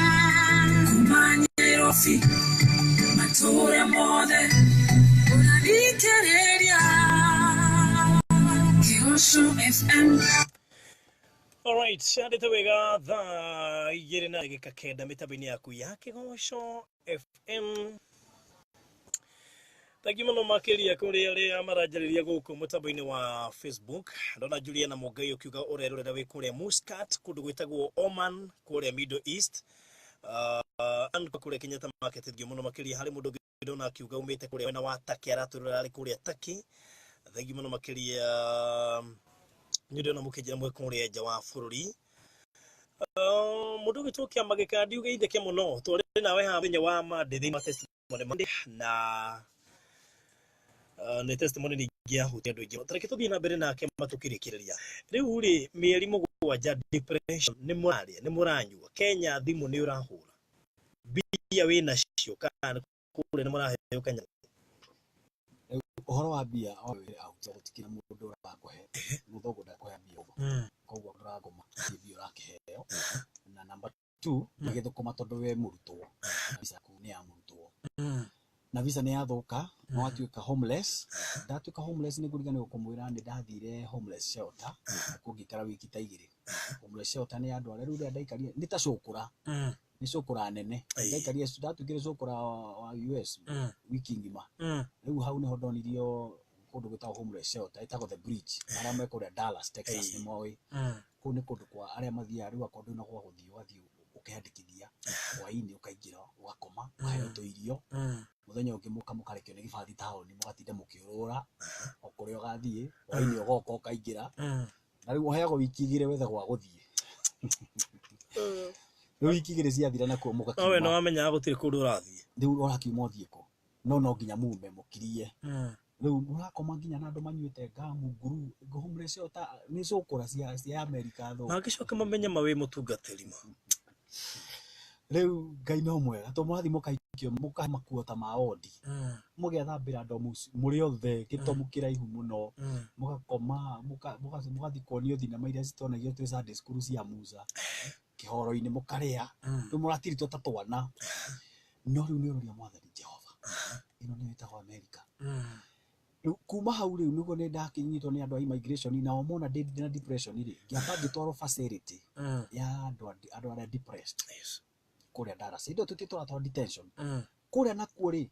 kuma Nairobi, matũũra mothe, ũrathikĩrĩria Kigosho FM. Alright, candĩte wega thaa 2:09 mĩtambo-inĩ yaku ya Kĩgoco FM. Thank you mũno makĩria kũrĩ arĩa maranjarĩria gũkũ mũtambo-inĩ wa Facebook. Ndona Juliana Mũngai ũkiuga ũrerorera wĩ kũrĩa Muscat, kũndũ gwĩtagwo Oman, kũrĩa Middle East. And kũrĩa Kenyatta Market. Thank you mũno makĩria harĩ mũndũ ũngĩ ndona akiuga umĩte kũrĩa mwena wa Turkey, aratũrora arĩ kũrĩa Turkey. Thank you mũno makĩria nĩ ndĩrona mũkĩnjĩra mwĩ kũrĩa nja wa bũrũri. Mũndũ ũgĩtwo kĩama gĩkandi ũgeithĩke mũno, twarĩ nawe haha mũthenya wa Monday thĩinĩ wa testimony Monday, na nĩ testimony ningĩ yahutia andũ aingĩ. Tareke tũthiĩ na mbere nake matũkĩrĩkĩrĩria. Rĩu rĩ, mĩeri 7 depression, nĩ mũrarĩa, nĩ mũranyua, Kenya thimũ nĩ ũrahũra, mbia wĩ nacio kana kũrĩa nĩ mũraheo Kenya? Ũhoro wa mbia o wĩre out, gũtikĩrĩ mũndũ ũrakũhe, mũthũngũ ndakũhe mbia ũguo, koguo ndũragoma nĩ mbia ũrakĩheo. Na number 2 nĩ gĩthũkũma tondũ we mũrutwo, mbica yaku nĩ ya mũrutwo. Na visa nĩ yathũka, na watuĩka homeless. Ndatuĩka homeless nĩ ngũriganĩrwo kũmwĩra nĩ ndathire homeless shelter nakuo ngĩikara wiki ta 2. Homeless shelter nĩ andũ arĩa rĩu rĩrĩa ndaikarire nĩ ta cũkũra, nĩ cũkũra nene. Ndaikarire, ndatuĩkire cũkũra wa US wiki ng'ima. Rĩu hau nĩho ndonirio kũndũ gwĩtagwo homeless shelter, ĩtagwo The Bridge, arĩa me kũrĩa Dallas, Texas nĩ moĩ. Kũu nĩ kũndũ kwa arĩa mathiaga rĩu akorwo ndũrĩ na gwa gũthiĩ, ũgathiĩ ũkeyandĩkithia hwaĩ-inĩ, ũkaingĩra ũgakoma, ũkaheo tũirio. Mũthenya ũngĩ mũka mũkarekio nĩ gĩbathi taũni, mũgatinda mũkĩũrũra o kũrĩa ũgathiĩ, hwaĩ-inĩ ũgoka ũkaingĩra. Na rĩu ũheagwo wiki 2 wethe gwa gũthiĩ. Rĩu wiki 2 ciathira nakuo No we mũgakiuma. nĩ wamenyaga gũtirĩ kũndũ ũrathiĩ. Rĩu ũrakiuma ũthiĩ kũ? No no nginya mume mũkirie. Rĩu mũrakoma nginya na andũ manyuĩte ngamu, nguru, homeless shelter nĩ cũkũra cia Amerika thũku. Mangĩcoka mamenye ma wĩ mũtungatĩri ma. Rĩu Ngai no mwega, tondũ mũrathiĩ mũkaikio mũkamakuo ta ma wondi. Mũgethambĩra ndomu mũrĩ othe, gĩtomu kĩraihu mũno, mũgakoma, mũgathiĩ kuonio thinema iria citonagio twĩ Sunday school cia Musa, kĩhoro-inĩ mũkarĩa, rĩu mũratiritwo ta twana. No rĩu nĩ ũroria Mwathani Jehova, ĩno nĩyo ĩtagwo Amerika. Rĩu kuma hau rĩu nĩguo nĩ ndakinyitwo nĩ andũ a immigration, nao mona ndĩ na depression rĩ, ngĩamba ngĩtwarwo facility ya andũ arĩa depressed. Kũrĩa Dallas. Hĩndĩ ĩyo tũtirĩ tũratwarwo detention. Kũrĩa nakuo rĩ,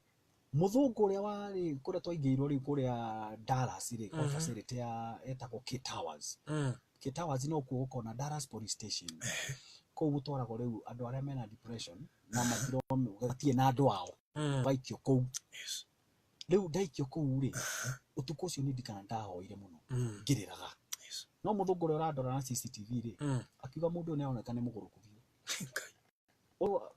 mũthũngũ ũrĩa warĩ kũrĩa twaingĩirwo rĩu kũrĩa Dallas rĩ, kwa facility ya etagwo K Towers. K Towers no kuo gũkoragwo na Dallas Police Station. Kũu gũtwaragwo rĩu andũ arĩa mena depression na matirĩ na andũ ao, magaikio kũu. Rĩu ndaikio kũu rĩ, ũtukũ ũcio nĩ ndikana ndahoire mũno, ngĩrĩraga. No mũthũngũ ũrĩa ũrandora na CCTV rĩ, akiuga mũndũ ũyũ nĩ aroneka nĩ mũgũrũku biũ.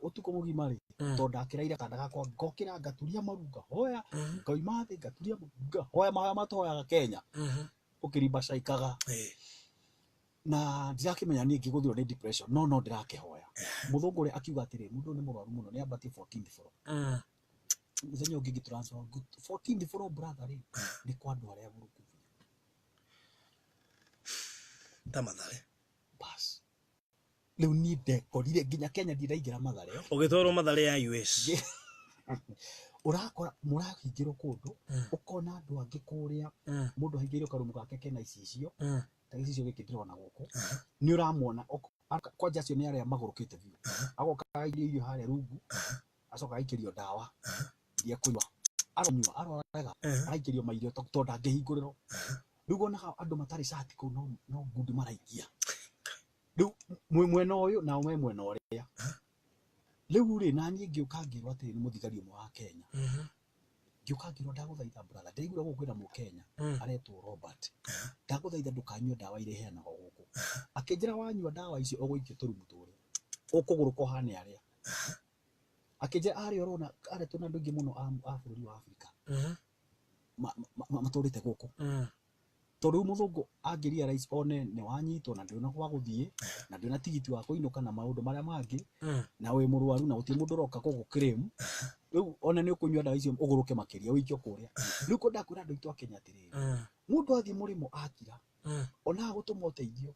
Ũtukũ mũgima rĩ, tondũ ndakĩraire kanda gakwa, ngokĩra ngaturia maru, ngahoya, ngauma thĩ, ngaturia maru, ngahoya mahoya matũhoyaga Kenya. Ũkĩrimba caikaga. Na ndirakĩmenya niĩ ngĩgũthirwo nĩ depression, no no ndĩrakĩhoya. Mũthũngũ ũrĩa akiuga atĩrĩ, mũndũ ũyũ nĩ mũrwaru mũno, nĩ ambatie 14th floor. Mũthenya ũngĩ ngĩtransfer, 14th floor brother rĩ, nĩ kwa andũ arĩa agũrũku biũ. Ta Mathare. Bas. Rĩu niĩ ndekorire nginya Kenya ndirĩ ndaingĩra Mathare. Ũgĩtwarwo Mathare ya US. Ũrakora mũrahingĩrwo kũndũ, ũkona andũ angĩ kũrĩa, mũndũ ahingĩirwo karumu gake kena icicio, ta gĩcicio gĩkĩ ndĩrona gũkũ, nĩ ũramuona, kwanja acio nĩ arĩa magũrũkĩte biũ. Agoka agaikia irio harĩa rungu, acoka agaikĩrio ndawa iria ekũnyua. Aronyua, arorega, araikĩrio mairio tondũ ndangĩhingũrĩrwo. Rĩu wonaga andũ matarĩ cati kũu no ngundi maraikia. Rĩu mwĩ mwena ũyũ nao me mwena ũrĩa. Rĩu rĩ, na niĩ ngĩũka ngĩrwo atĩrĩ nĩ mũthigari ũmwe wa Kenya. Ngĩũka ngĩrwo ndagũthaitha brother, ndaiguire gũkũ kwĩna mũkenya aretwo Robert. Ndagũthaitha ndũkanyue ndawa iria iheanagwo gũkũ. Akĩnjĩra wanyua ndawa icio ũgũikio tũrumu tũrĩa, ũkũgũrũka ũhane arĩa. Akĩnjĩra arĩa ũrona, arĩa twĩna andũ aingĩ mũno a bũrũri wa Afrika. Matũrĩte gũkũ. Tondũ rĩu mũthũngũ angĩ realize one nĩ wanyitwo na ndũrĩ na gwa gũthiĩ, na ndũrĩ na tigiti wa kũinũka na maũndũ marĩa mangĩ, na wĩ mũrwaru na gũtirĩ mũndũ ũroka gũgũ claim. Rĩu one nĩ ũkũnyua ndawa icio ũgũrũke makĩria ũikio kũrĩa. Rĩu kwenda kwĩra andũ aitũ a Kenya atĩrĩrĩ, mũndũ athiĩ mũrĩmo akira, ona agũtũma ũteithio,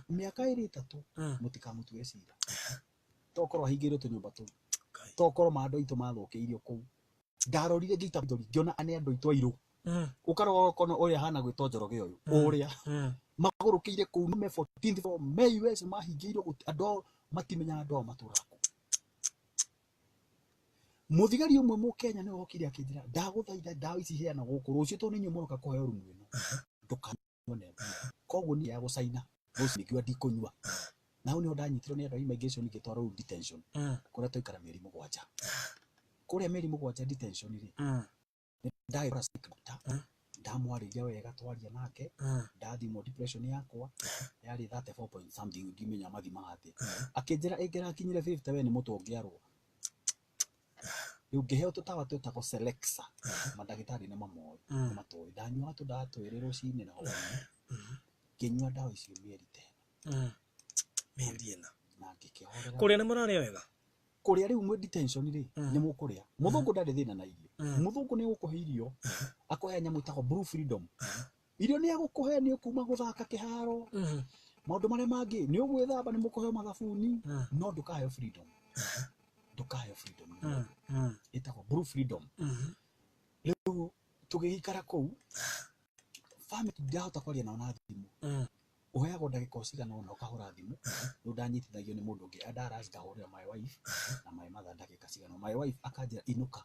mĩaka ĩrĩ ĩtatũ, mũtikamũtue cira. Tokorwo ahingĩirwo tũnyũmba tũu. Tokorwo ma andũ aitũ mathũkĩirio kũu. Ndarorire ngĩita maithori, ngĩona nĩ andũ aitũ airũ. Ũkarora ũkona ũrĩa ahana gwĩtwo Njoroge ũyũ, ũrĩa. Magũrũkĩire kũu me 14th floor, me US mahingĩirwo andũ ao matimenyaga andũ ao matũraga kũ. Mũthigari ũmwe mũkenya nĩwe wokire akĩnjĩra, ndagũthaitha ndawa ici iheanagwo gũkũ, rũciũ tondũ nĩ inyuĩ mũroka kũheo rumu ĩno, ndũkanyue. Koguo niĩ ya gũcaina, rũciũ ngiuga ndikũnyua. Na hau nĩho ndanyitirwo nĩ andũ a immigration ngĩtwarwo rĩu detention, kũrĩa twaikara mĩeri 7. Kũrĩa mĩeri 7 detention rĩ, ndagĩkora psych doctor, ndamwarĩria wega twaria nake, ndathimwo depression yakwa yarĩ 34 point something, ndimenya mathimaga atĩa. Akĩnjĩra ĩngĩrakinyire 50 we nĩ mũtwe ũngĩarwo. Rĩu ngĩheo tũtawa twĩtagwo Celexa, mandagĩtarĩ nĩ mamoĩ, nĩ matoĩ. Ndanyuaga tũdawa twĩrĩ rũcinĩ na hwaĩ-inĩ. Ngĩnyua ndawa icio mĩeri ta ĩna. Mĩeri ĩna. Na ngĩkĩhorera. Kũrĩa nĩ mũrarĩa wega? Kũrĩa rĩu mwĩ detention rĩ, nĩ mũkũrĩa. Mũthũngũ ndarĩ thĩna na irio. Mũthũngũ nĩ egũkũhe irio, akũhe nyamũ ĩtagwo Blue Freedom. Irio nĩ egũkũhe, nĩ ũkuma gũthaka kĩharo. Maũndũ marĩa mangĩ, nĩ ũgwĩthamba, nĩ mũkũheo mathabuni, no ndũkaheo freedom. Ndũkaheo freedom nĩ mũndũ. Ĩtagwo blue freedom. Rĩu tũgĩikara kũu, family ndahota kwaria nao na thimũ. Ũheagwo ndagĩka o cigana ũna ũkahũra thimũ. Rĩu ndanyitithagio nĩ mũndũ ũngĩ andaraci, ngahũrĩra my wife na my mother ndagĩka cigana ũna. My wife akanjĩra, "Inũka,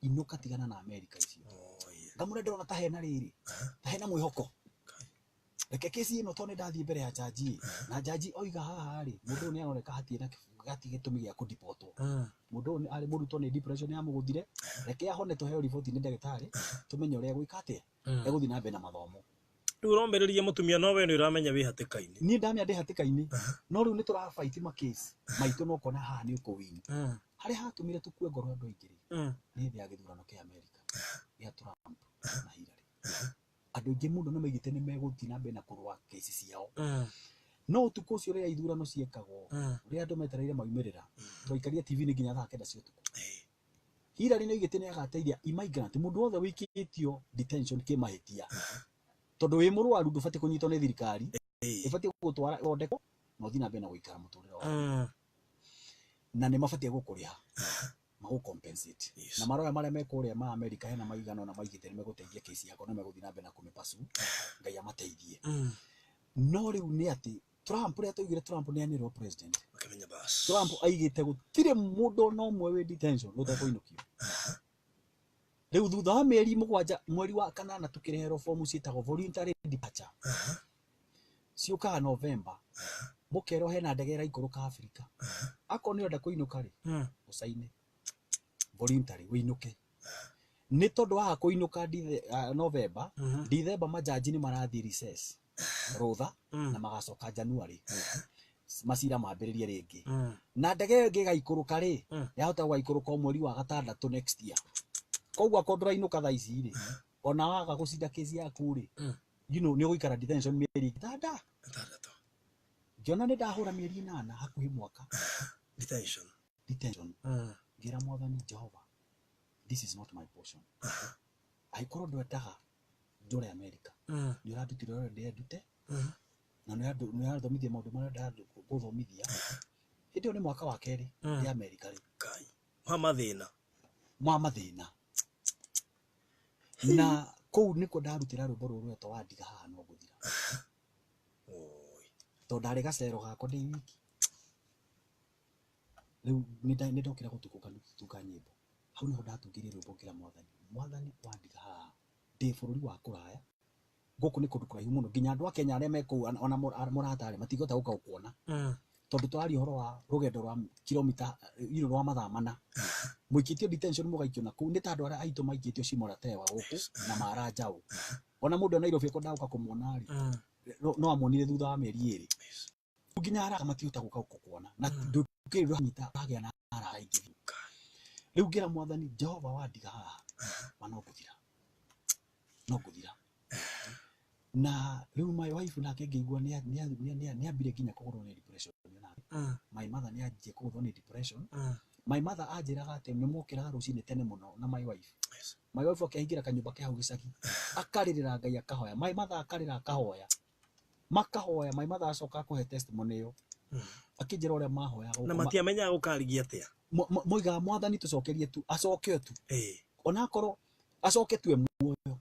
inũka, tigana na America icio." Ngamũra, "Ndĩrona ta hena rĩrĩ, ta hena mwĩhoko. Reke kesi ĩno, tondũ nĩ ndathiĩ mbere ya jaji na jaji oiga haha rĩ, mũndũ ũyũ nĩ aroneka hatirĩ na gati gĩtũmi gĩa kũdipotwo. Mũndũ ũyũ arĩ mũrutwo, nĩ depression yamũgũthire. Reke ahone, tũheo riboti nĩ ndagĩtarĩ, tũmenye ũrĩa egwĩka atĩa, egũthiĩ na mbere na mathomo." Rĩu ũromĩrĩria mũtumia, no we nĩ ũramenya wĩ hatĩka-inĩ. Niĩ ndamenya ndĩ hatĩka-inĩ, no rĩu nĩ tũrabaiti makesi maitũ, no ũkona haha nĩ ũkũwin. Harĩa hatũmire tũkue ngoro andũ aingĩ rĩ, nĩ hĩndĩ ya gĩthurano kĩa America gĩa Trump na Hillary. Andũ aingĩ mũno nĩ maigĩte nĩ megũthiĩ na mbere na kũrũa kesi ciao, no ũtukũ ũcio rĩrĩa ithurano ciekagwo, rĩrĩa andũ metereire maumĩrĩra, twaikarire TV-inĩ nginya thaa 9 cia ũtukũ. Hillary nĩ oigĩte nĩ agateithia immigrant, mũndũ wothe wĩikĩtio detention kĩmahĩtia, tondũ wĩ mũrwaru ndũbatiĩ kũnyitwo nĩ thirikari, ĩbatiĩ gũgũtwara ĩthondekwo na ũthiĩ na mbere na gũikara mũtũrĩre waku, na nĩ mabatiĩ gũkũrĩha, magũ compensate. Na maroya marĩa me kũrĩa ma America, hena maigana ona maigĩte nĩ megũteithia kesi yakwa, na megũthiĩ na mbere na kũmĩpursue, Ngai amateithie. No rĩu nĩ atĩ Trump, rĩrĩa twaiguire Trump nĩ anĩrĩrwo president, Ũkĩmenya bas. Trump aigĩte gũtirĩ mũndũ ona ũmwe wĩ detention ũtekũinũkio. Rĩu thutha wa mĩeri 7, mweri wa kanana, tũkĩreherwo fomu ciĩtagwo voluntary departure, ciũkaga November. Mũkerwo hena ndege ĩraikũrũka Afrika, akorwo nĩ ũrenda kũinũka rĩ, ũcaine voluntary ũinũke. Nĩ tondũ waga kũinũka November, December majaji nĩ marathiĩ recess, rũtha, na magacoka January macira mambĩrĩrie rĩngĩ. Na ndege ĩyo ĩngĩ ĩgaikũrũka rĩ, yahota gũgaikũrũka o mweri wa gatandatũ next year. Koguo akorwo ndũrainũka thaa ici rĩ, ona waga gũcinda kesi yaku rĩ, nĩ ũgũikara detention mĩeri ĩtanda 6. Ngĩona nĩ ndahũra mĩeri 8, hakuhĩ mwaka Detention. detention. Ngĩra Mwathani Jehova, "This is not my portion. Angĩkorwo ndwendaga njũre America, nĩ ũrandutire ũrĩa ndĩrendute na nĩ ũrathomithia maũndũ marĩa ndĩrenda gũthomithia." Hĩndĩ ĩyo nĩ mwaka wa kerĩ ndĩ America rĩ. Ngai. Ma mathĩna. Ma mathĩna. Na kũu nĩkuo ndarutĩra rwĩmbo rũrũ rwetwo "Wandiga Haha No Ngũthira", Oi. tondũ ndarĩ gacero gakwa ndĩ wiki. Rĩu nĩ ndokĩra gũtukũ ngatunga nyĩmbo. Hau nĩho ndatungĩire rwĩmbo, ngĩra Mwathani, "Mwathani, wandiga haha ndĩ bũrũri wa kũraya, gũkũ nĩ kũndũ kũraihu mũno, nginya andũ a Kenya arĩa me kũu ona mũrata rĩ, matingĩhota gũka gũkuona, tondũ tũraria ũhoro wa rũgendo rwa kilomita rwa mathaa 4. Mũikĩtio detention, mũgaikio na kũu, nĩ ta andũ arĩa aitũ maikĩtio Shimo la Tewa gũkũ na mara njaũ. Ona mũndũ e Nairobi akwendaga gũka kũmuona rĩ, no amuonire thutha wa mĩeri 2. Nginya arata matihota gũka gũkuona na ndũkĩrĩ ndũranyita ũragĩa na arata aingĩ." Rĩu ngĩra Mwathani Jehova, "Wandiga haha ma no ngũthira, no ngũthira." Na rĩu my wife nake ngĩigua nĩ ambire nginya kũgũrwo nĩ depression nake. My mother nĩ anjie kũgũthwo nĩ depression. My mother anjĩraga atĩ nĩ mokĩraga rũcinĩ tene mũno na my wife. My wife akĩingĩra kanyũmba ke hau gĩcagi, akarĩrĩra Ngai, akahoya. My mother akarĩra, akahoya, makahoya. My mother acoka akũhe testimony ĩyo, akĩnjĩra ũrĩa mahoyaga Na gũkũ matiamenyaga gũkarigia atĩa. Moigaga, "Mwathani, tũcokerie tu, acoke tu, onakorwo acoke tu e muoyo."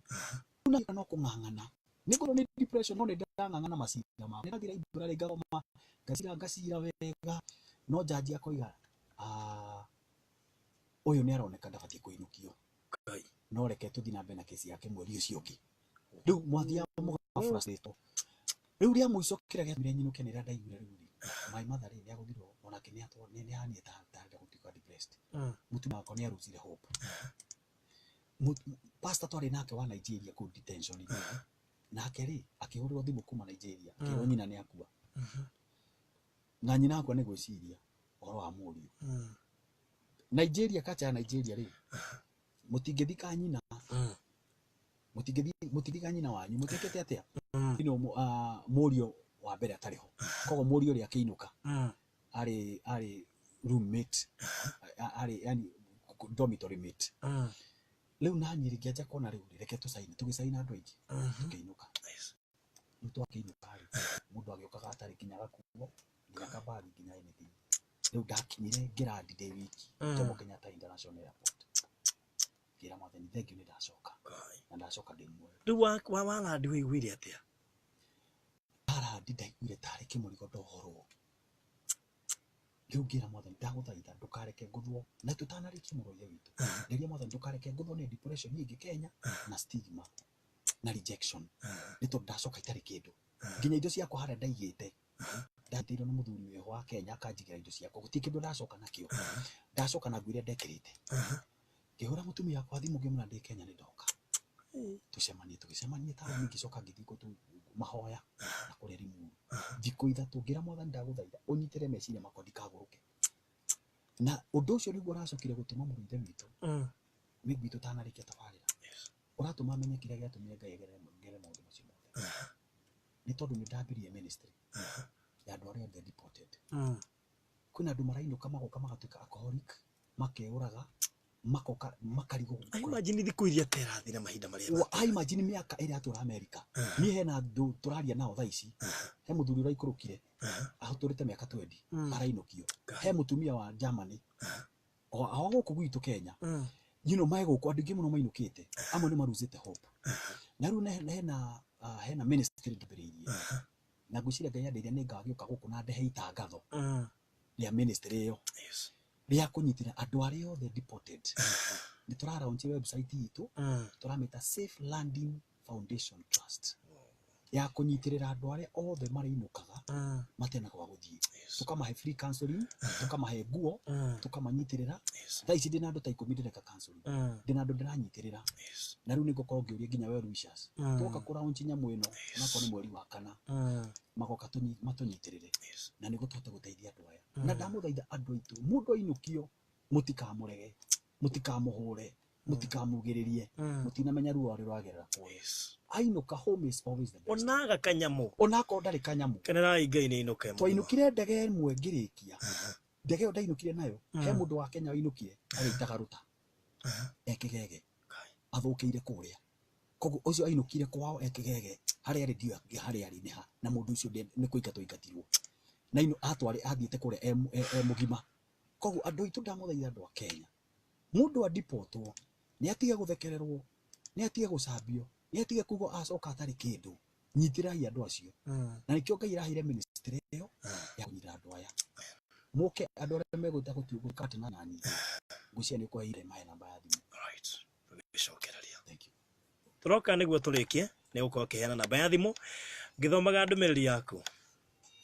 Rĩu na no kũng'ang'ana, nĩ ngorwo nĩ depression, no nĩ ndĩrang'ang'ana macira makwa. Nĩ ndathiĩ library, ngathoma, ngacira, ngacira wega, no jaji akoiga, "Ah, ũyũ nĩ aroneka ndabatiĩ kũinũkio." Ngai. No reke tũthiĩ na mbere na kesi yake mweri ũcio ũngĩ. Rĩu mwathiaga mũga frustrate. Rĩu rĩa mũico kĩrĩa gĩatũmire nyinũke nĩ rĩrĩa ndaiguire rĩu rĩ, my mother rĩ, nĩ agũthirwo, onake nĩ atwo nĩ ahanire ta arenda gũtuĩka depressed. Mũtumia wakwa nĩ arusire hope. Pastor twarĩ nake wa Nigeria kũu detention rĩ, nake rĩ, akĩhũrĩrwo thimũ kuma Nigeria, akĩrwo nyina nĩ akua. Na nyina akua nĩ gwĩciria ũhoro wa mũriũ. Nigeria, kacha ya Nigeria rĩ, mũtingĩthika nyina, mũtingĩthika nyina wanyu mũtekete atĩa, mũriũ wa mbere atarĩ ho. Koguo mũriũ ũrĩa akĩinũka arĩ roommate, arĩ yani dormitory mate. Rĩu naniĩ rĩ, ngĩanjia kuona rĩu rĩ, reke tũcaine. Tũgĩcaina andũ aingĩ, tũkĩinũka. Rĩu twakĩinũka rĩ, mũndũ agĩũkaga atarĩ nginya gakuo, nginya kabagi, nginya anything. Rĩu ndakinyire ngĩrandi ndĩ wiki Jomo Kenyatta International Airport, ngĩra Mwathani thengiũ nĩ ndacoka, na ndacoka ndĩ muoyo. Rĩu wa warandi wĩiguire atĩa? Ndarandi ndaiguire tarĩ kĩmũrigo ndohorwo. Rĩu ngĩra Mwathani ndagũthaitha ndũkareke ngũthwo, na tũtanarĩkia mũrũ wa ithe witũ, nderia Mwathani ndũkareke ngũthwo nĩ depression ĩngĩ Kenya na stigma na rejection, nĩ tondũ ndacoka itarĩ kĩndũ, nginya indo ciakwa harĩa ndaigĩte ndateirwo nĩ mũthuri wĩho wa Kenya akanjigĩra indo ciakwa, gũtirĩ kĩndũ ndacoka nakĩo, ndacoka na nguo iria ndekĩrĩte. Ngĩhũra mũtumia wakwa thimũ ngĩmwĩra ndĩ Kenya nĩ ndoka, tũcemanie. Tũgĩcemania taũni, ngĩcoka ngĩthiĩ kũtu mahoya na kũrĩa Limuru thikũ 3, ngĩra Mwathani ndagũthaitha ũnyitĩre meciria makwa ndikagũrũke. Na ũndũ ũcio nĩguo ũracokire gũtũma mũrũ ithe witũ wĩngui tũtanarĩkia tabarĩra, ũratũma menye kĩrĩa gĩatũmire Ngai agerere ngere maũndũ macio mothe, nĩ tondũ nĩ ndambirie ministry ya andũ arĩa othe deported. Kwĩna andũ marainũka magoka magatuĩka alcoholic, makeũraga, makoka makarigwo. I imagine thikũ iria terathi na mahinda marĩa I imagine mĩaka ĩrĩa atũra America. Niĩ hena andũ tũraria nao thaa ici, he mũthuri ũraikũrũkire ahũtũrĩte mĩaka 20 arainũkio, he mũtumia wa Germany o gũkũ gwitũ Kenya, mae gũkũ andũ aingĩ mũno mainũkĩte, amwe nĩ maruzĩte hope. Na rĩu hena ministry ndambĩrĩirie, na ngwĩciria Ngai andeithia nĩ ngagĩũka gũkũ na ndehe itangatho rĩa ministry ĩyo rĩa kũnyitĩra andũ arĩa othe deported. Nĩ tũra launch website itũ, tũramĩta Safe Landing Foundation Trust, ya kũnyitĩrĩra andũ arĩa othe marĩinũkaga matena gwa gũthiĩ, tũkamahe free counseling, tũkamahe nguo, tũkamanyitĩrĩra. Thaa ici ndĩna andũ ta 10 ndĩreka counseling, ndĩna andũ ndĩranyitĩrĩra, na rĩu nĩngũkorwo ngĩũria nginya well wishers twoka kũ launch nyamũ ĩno, onakorwo nĩ mweri wa kana, magoka matũnyitĩrĩre na nĩguo tũhote gũteithia andũ aya. Na ndamũthaitha andũ aitũ, mũndũ ainũkio mũtikamũrege, mũtikamũhũre, mũtikamugĩrĩrie, mũtinamenya ruo rũrĩa rũragerera kũrĩa. Ainũka, home is always the best. Onaga kanyamũ, onakorwo ndarĩ kanyamũ. Kenerai Ngai nĩ inũke. Twainũkire ndege ĩmwe, ngĩrĩkia ndege ĩyo ndainũkire nayo, he mũndũ wa Kenya wainũkire agĩitaga rũta ekĩgege athũkĩire kũrĩa, koguo ũcio ainũkire kwao ekĩgege, harĩa arĩ ndiũĩ harĩa arĩ nĩ ha, na mũndũ ũcio nĩ kũingatwo aingatirwo na ino atware athiĩte kũrĩa e mũgima. Koguo andũ aitũ, ndamũthaitha andũ a Kenya, mũndũ adipotwo nĩ atige gũthekererwo, nĩ atige gũcambio, nĩ atige kuga acoka atarĩ kĩndũ. Nyitĩrai andũ acio, na nĩkĩo Ngai araheire ministry ĩyo ya kũnyitĩra andũ aya. Mũke andũ arĩa megwĩta gũtuĩka atĩ na nani, ngwĩciria nĩ ũkũheire mahe namba ya thimũ. Right, tũgĩcokereria. Thank you. Tũroka nĩguo tũrĩkie nĩ gũkorwo ũkĩheana namba ya thimũ. Ngĩthomaga ndũmĩrĩri yaku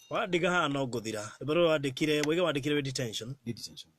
wandiga haha no ngũthira, rwĩmbo rũrũ wandĩkire waiga wandĩkire wĩ detention. Nĩ detention.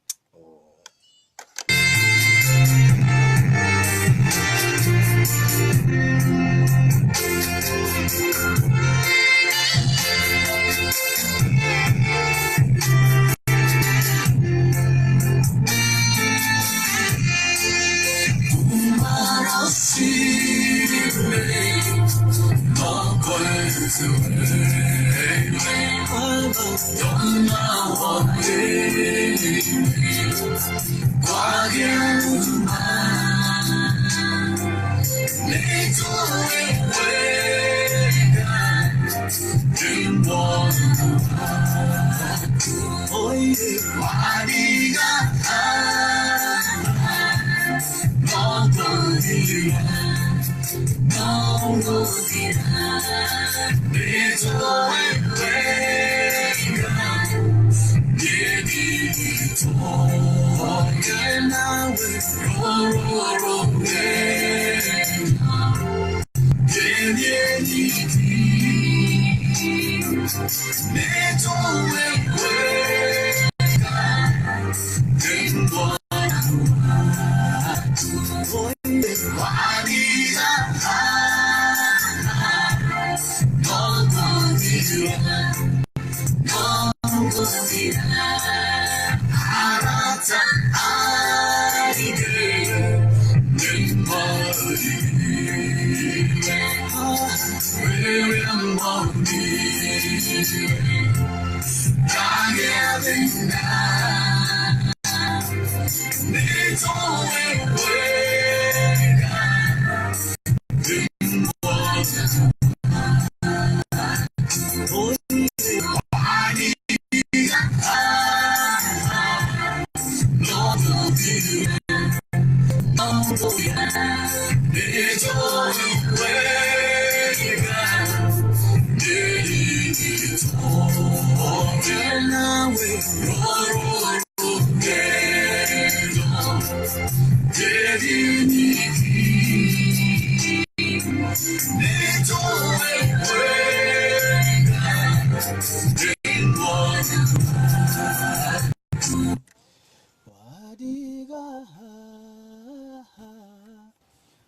Wadiga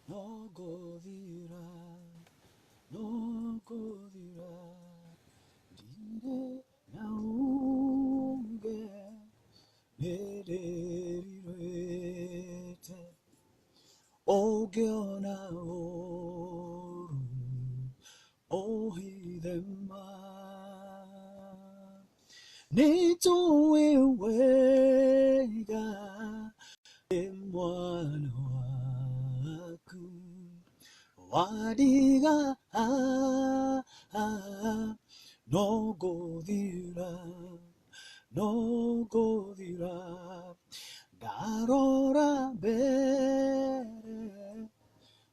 no godira no godira dire naunge nererirete ogeona oru ohidema nituwe wega mwana waku wadiga no godira no godira darora bere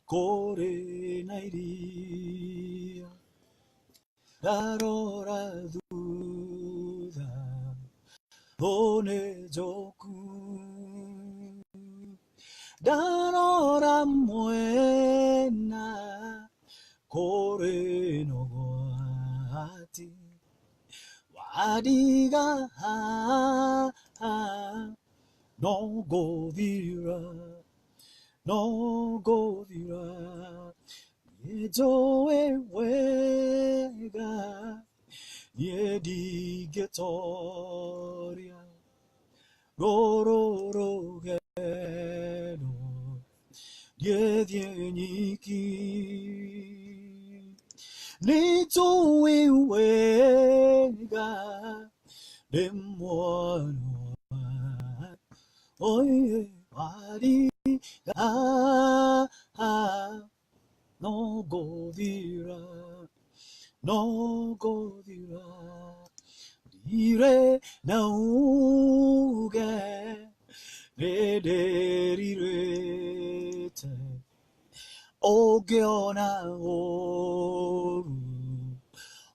kore nairia darora duda one joku darora mwena kore no gwati wadiga no godira no godira yejoe wega yedigetoria rororogeno yedieniki nitoe wega demwano oye wadiga no godira no godira dire nauge nederirete ogeona oru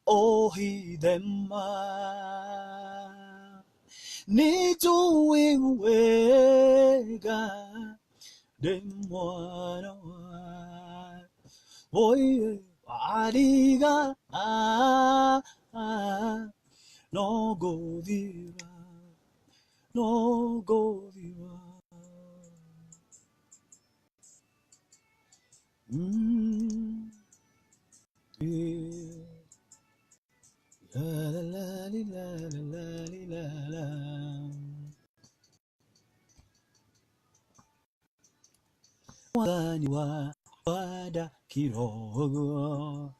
ohidema nitoe wega demwana oye wadiga no godira no godira. Yeah. La la la la la la la. Wani wa wada kirogo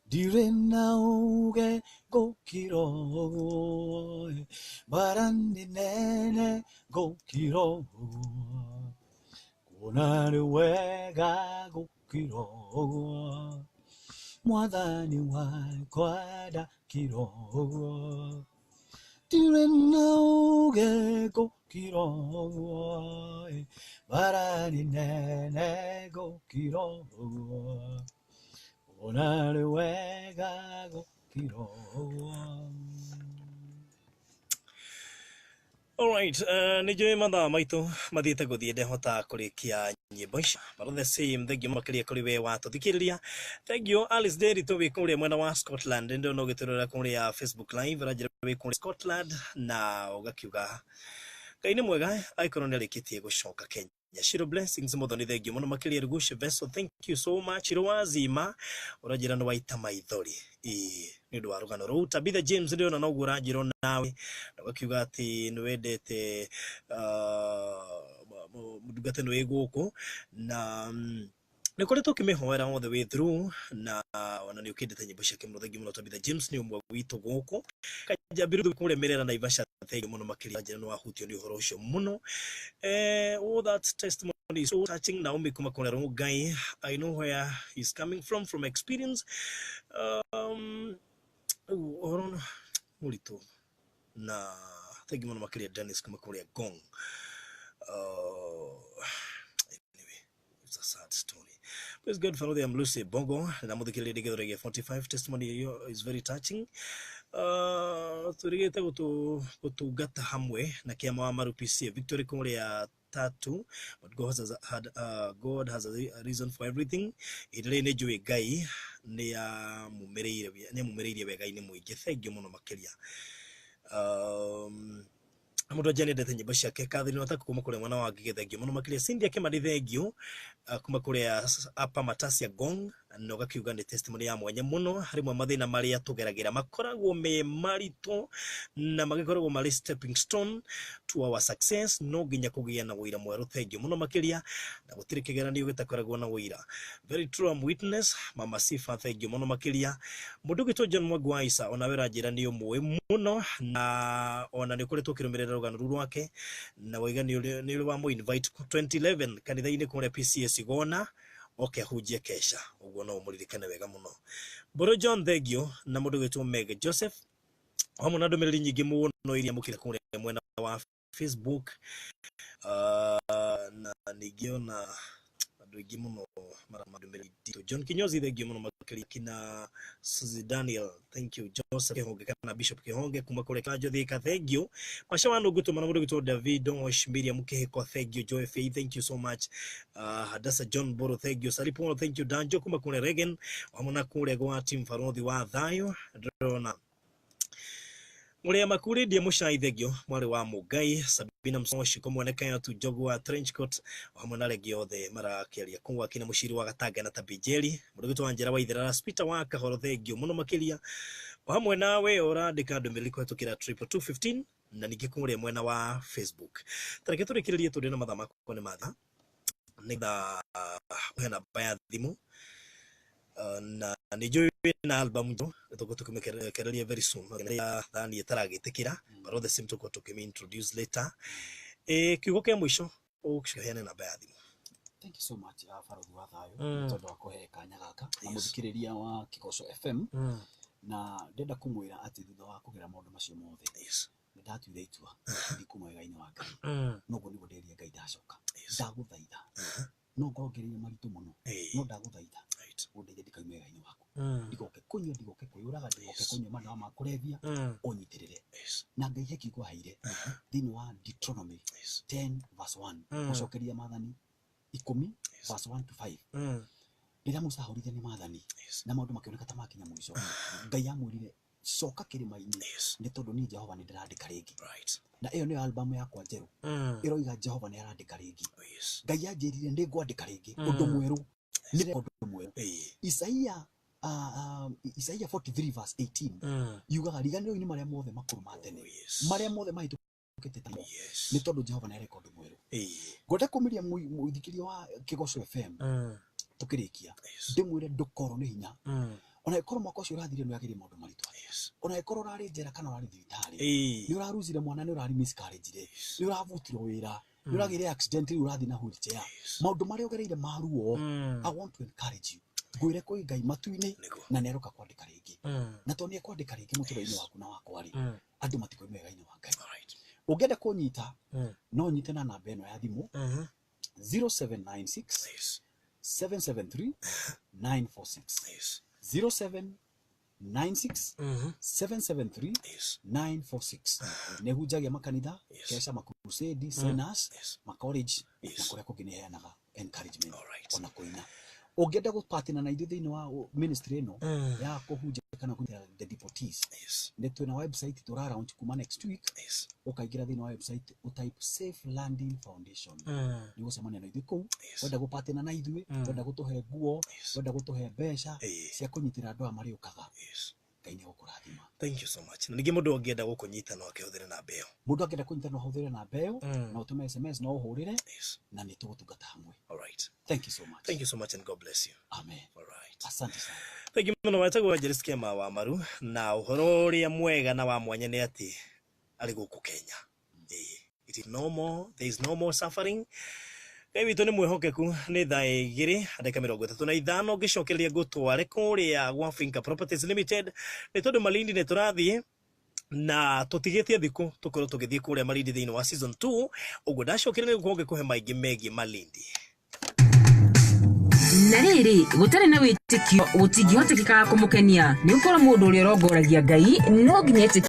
dire nauge go kirogo barani nene go kirogo kuonare wega go kirogo mwathani wakwa kirogo dire nauge go kirogo barani nene go kirogo kuonare wega go kirogo. Alright, nä njå mathaa maitå mathiä te gå thiä ndehota kå rä kia nyä ici. But the same, thengiå makä ria kå rä we watå thikä rä ria. Thengiå Alice Nderitu wä kå rä a mwena wa Scotland, ndä no gä tå rä ra kå rä a Facebook Live ranjä wä kå rä Scotland na å gakiuga Ngai nä mwega aikorwo nä arä kä tie gå coka Kenya. Shiro Blessings Muthoni thengiå må no makä ria Rugushi Vessel, thank you so much. Shiro wazima å ranjä ra nä waita maithori nä å ndå wa rå gano rå u. Tabitha James ndä ona noguo å ranjä ra nawe na ũgakiuga atä nä wendete ndungata ä no ä gå kå na nä koretwo å kä mä hoera all the way through na ona nä å kä ndete nyä mbo ciake må no. Thengiå må no Tabitha James nä å mwe witå gå kå Kanjambiru kå rä a mä rera Naivasha, thengiå må no makä ria njä ra nä wahutio nä å horo å cio må no. All that testimony is so touching. Naomi kuma kũrĩa Rongai, I know where he's coming from experience. Ũhoro mũritũ na thengiå mũno makĩria Dennis kuma kũrĩa Ngong. Anyway, it's a sad story. Praise God for I'm Lucy Bongo na muthikĩrĩria gĩthũrĩgia 45 testimony is very touching. Twĩrĩgĩte gũtungata hamwe na kĩama wa Maru PCA Victory kũrĩa tatu, but God has a reason for everything. Ihinda rĩrĩ nĩ njũĩ Ngai nĩ amumĩrĩirie wega-inĩ mũingĩ. Thank you mũno makĩria. Mũndũ anja nĩendete nyĩmbo ciake. Catherine Watako kuma kũrĩa mwena wa Ngigĩ, thank you mũno makĩria. Cynthia Kĩmani, thank you, kuma kũrĩa Upper Matasia Gong, na ũgakiuga nĩ testimony ya mwanya mũno. Rĩmwe mathĩna marĩa tũgeragĩra makoragwo me maritũ na magĩkoragwo marĩ stepping stone to our success. No nginya kũgĩa na ũira mwerũ. Thank you mũno makĩria. Na gũtirĩ kĩgeranio gĩtakoragwo na ũira. Very true, I'm witness. Mama Sifa, thank you mũno makĩria. Mũndũ ũgĩtwo John Mwangi wa Isa, ona we ũranjĩra nĩ ũmũĩ mũno na ona nĩ ũkoretwo ũkĩrũmĩrĩra rũgano rũu rwake, na waiga nĩ ũrĩ wa mũ invite 2011 kanitha-inĩ kũrĩa PCA Sigona oke ahunjie kesha, ũguo no ũmũririkane wega mũno. Mbũrũ John, thank you. Na mũndũ ũgwĩtwo Meg Joseph, hamwe na ndũmĩrĩri nyingĩ mũno iria mũkĩra kũrĩa mwena wa Facebook, na ningĩ ona andũ aingĩ mũno maramandũmĩrĩri nditũ. John Kinyozi, thank you mũno makĩria. Kina Suzy Daniel, thank you. Joseph Kihonge kana Bishop Kihonge kuma kũrĩa Kanjo Thika, thank you. Masha wa Nũngũ tũmana, mũndũ ũgwĩtwo David Osh, Miriam Kihiko, thank you. Joy Faith, thank you so much. Hadassa John Boro, thank you. Salipo, thank you. Danjo kuma kũrĩa Regen, hamwe na kũrĩa gwa Tim Farothi wa Thayo, ndĩrona Muria makuri ndie mucai, thengio. Mwarĩ wa Mũngai Sabina Mcoci kũmwoneka tu njogu wa trenchcoat, hamwe na arĩa othe marakĩaria kũu, akina mũciri wa Gatanga na Tabinjeri, mũndũ witũ wa Njera wa Itherara Peter wa Kahoro, thengio mũno makĩria. O hamwe nawe ũrandĩka ndũmĩrĩri kũhetũkĩra 22215 na ningĩ kũrĩa mwena wa Facebook. Tareke tũrĩkĩrĩrie tũrĩ na mathaa makwa nĩ matha nĩgetha ũhe namba ya thimũ, na nĩ njũĩ na album njerũ tũgũkorwo tũkĩmĩkereria very soon, thani ĩtaragĩtĩkĩra, but all the same tũgũkorwo tũkĩmĩ introduce later. Kiugo kĩa mũico ũheane namba ya thimũ. Thank you so much, Barothi wa Thayũ, nĩ tondũ wa kũhe kanya gaka na mũthikĩrĩria wa Kĩgoco FM, na ndĩrenda kũmwĩra atĩ thutha wa kũgera maũndũ macio mothe, nĩ ndatuire itua ndikuma wega-inĩ wa Ngai. Noguo nĩguo nderire Ngai, ndacoka ndagũthaitha, no ngorwo ngereire maritũ mũno, no ndagũthaitha ũndeithie ndikaume wega-inĩ waku, ndigoke kũnyua, ndigoke kwĩyũraga, ndigoke kũnyua madawa ma kũrebia, ũnyitĩrĩre. Na Ngai he kiugo aheire thĩinĩ wa Deuteronomy 10 verse 1, gũcokeria maathani 10 verse 1 to 5. Rĩrĩa Musa ahũrire nĩ maathani na maũndũ makĩoneka ta makinya mũico, Ngai amwĩrire, "Coka kĩrĩma-inĩ, nĩ tondũ niĩ Jehova nĩ ndĩrandĩka rĩngĩ." Na ĩyo nĩyo album yakwa njerũ, ĩroiga Jehova nĩ arandĩka rĩngĩ. Ngai anjĩrire nĩ ngwandĩka rĩngĩ ũndũ mwerũ, nĩ ũndũ mwerũ. Isaia 43 verse 18 yugaga, "Riganĩrwo-inĩ marĩa mothe makũrũ ma tene, marĩa mothe mahĩtũkĩte tamo, nĩ tondũ Jehova nĩ areka ũndũ mwerũ." Ngwenda kũmĩria mũthikĩria wa Kĩgoco FM tũkĩrĩkia, ndĩmwĩre ndũkorwo nĩ hinya, ona ĩkorwo mwaka ũcio ũrathire nĩ ũrageria maũndũ maritũ, ona ĩkorwo ũrarĩ njera kana ũrarĩ thibitarĩ, nĩ ũrarucire mwana, nĩ ũrarĩ miscarriage, nĩ ũrabutirwo wĩra, nĩ ũragĩire accident, rĩu ũrathiĩ na wheelchair, maũndũ marĩa ũgereire ma ruo, I want to encourage you, ngwĩre kwĩ Ngai matu-inĩ na nĩ aroka kwandĩka rĩngĩ. Na tondũ nĩ ekwandĩka rĩngĩ mũtũrĩre-inĩ waku na wakwa rĩ, andũ matikoima wega-inĩ wa Ngai. Ũngĩenda kũnyita, no nyite na namba ĩno ya thimũ, 0796 773 946, 0796 773 946. Nĩ hunjagia makanitha, kesha, makrusade, seminars, macollege na kũrĩa kũngĩ. Nĩ heanaga encouragement ona kũina. Ũngĩenda gũpatina na ithuĩ thĩinĩ wa ministry ĩno ya kũhunjia kana kũnyita the deportees, nĩ twĩna website tũra launch kuma next week. Ũkaingĩra thĩinĩ wa website, ũtype Safe Landing Foundation, nĩ ũgũcemania na ithuĩ kũu. Wenda gũpatina na ithuĩ, wenda gũtũhe nguo, wenda gũtũhe mbeca cia kũnyitĩra andũ aya marĩũkaga, Ngai nĩ egũkũrathima. Thank you so much. Na ningĩ mũndũ angĩenda gũkũnyita no akĩhũthĩre namba ĩyo? Mũndũ angĩenda kũnyita no ahũthĩre namba ĩyo, no ũtũme SMS, no ũhũrĩre, na nĩ tũgũtungata hamwe. All right. Thank you so much. Thank you so much and God bless you. Amen. All right. Asante sana. Thank you mũno. Wetagwo Evangelist Kema wa Maru, na ũhoro ũrĩa mwega na wa mwanya nĩ atĩ arĩ gũkũ Kenya. It is no more, there is no more suffering. Ngai witũ nĩ mwĩhokeku. Nĩ thaa 2:35. Ngĩcokereria ngũtware kũrĩa gwa Finca Properties Limited, nĩ tondũ Malindi nĩ tũrathiĩ na tũtigĩtie thikũ tũkorwo tũgĩthiĩ kũrĩa Malindi thĩinĩ wa season 2. Ũguo ndacokereria nĩ gũkorwo ngĩkũhe maingĩ megiĩ Malindi. Na rĩrĩ, gũtarĩ na wĩtĩkio gũtingĩhotekeka kũmũkenia, nĩ gũkorwo mũndũ ũrĩa ũrongoragia Ngai no nginya etĩkie.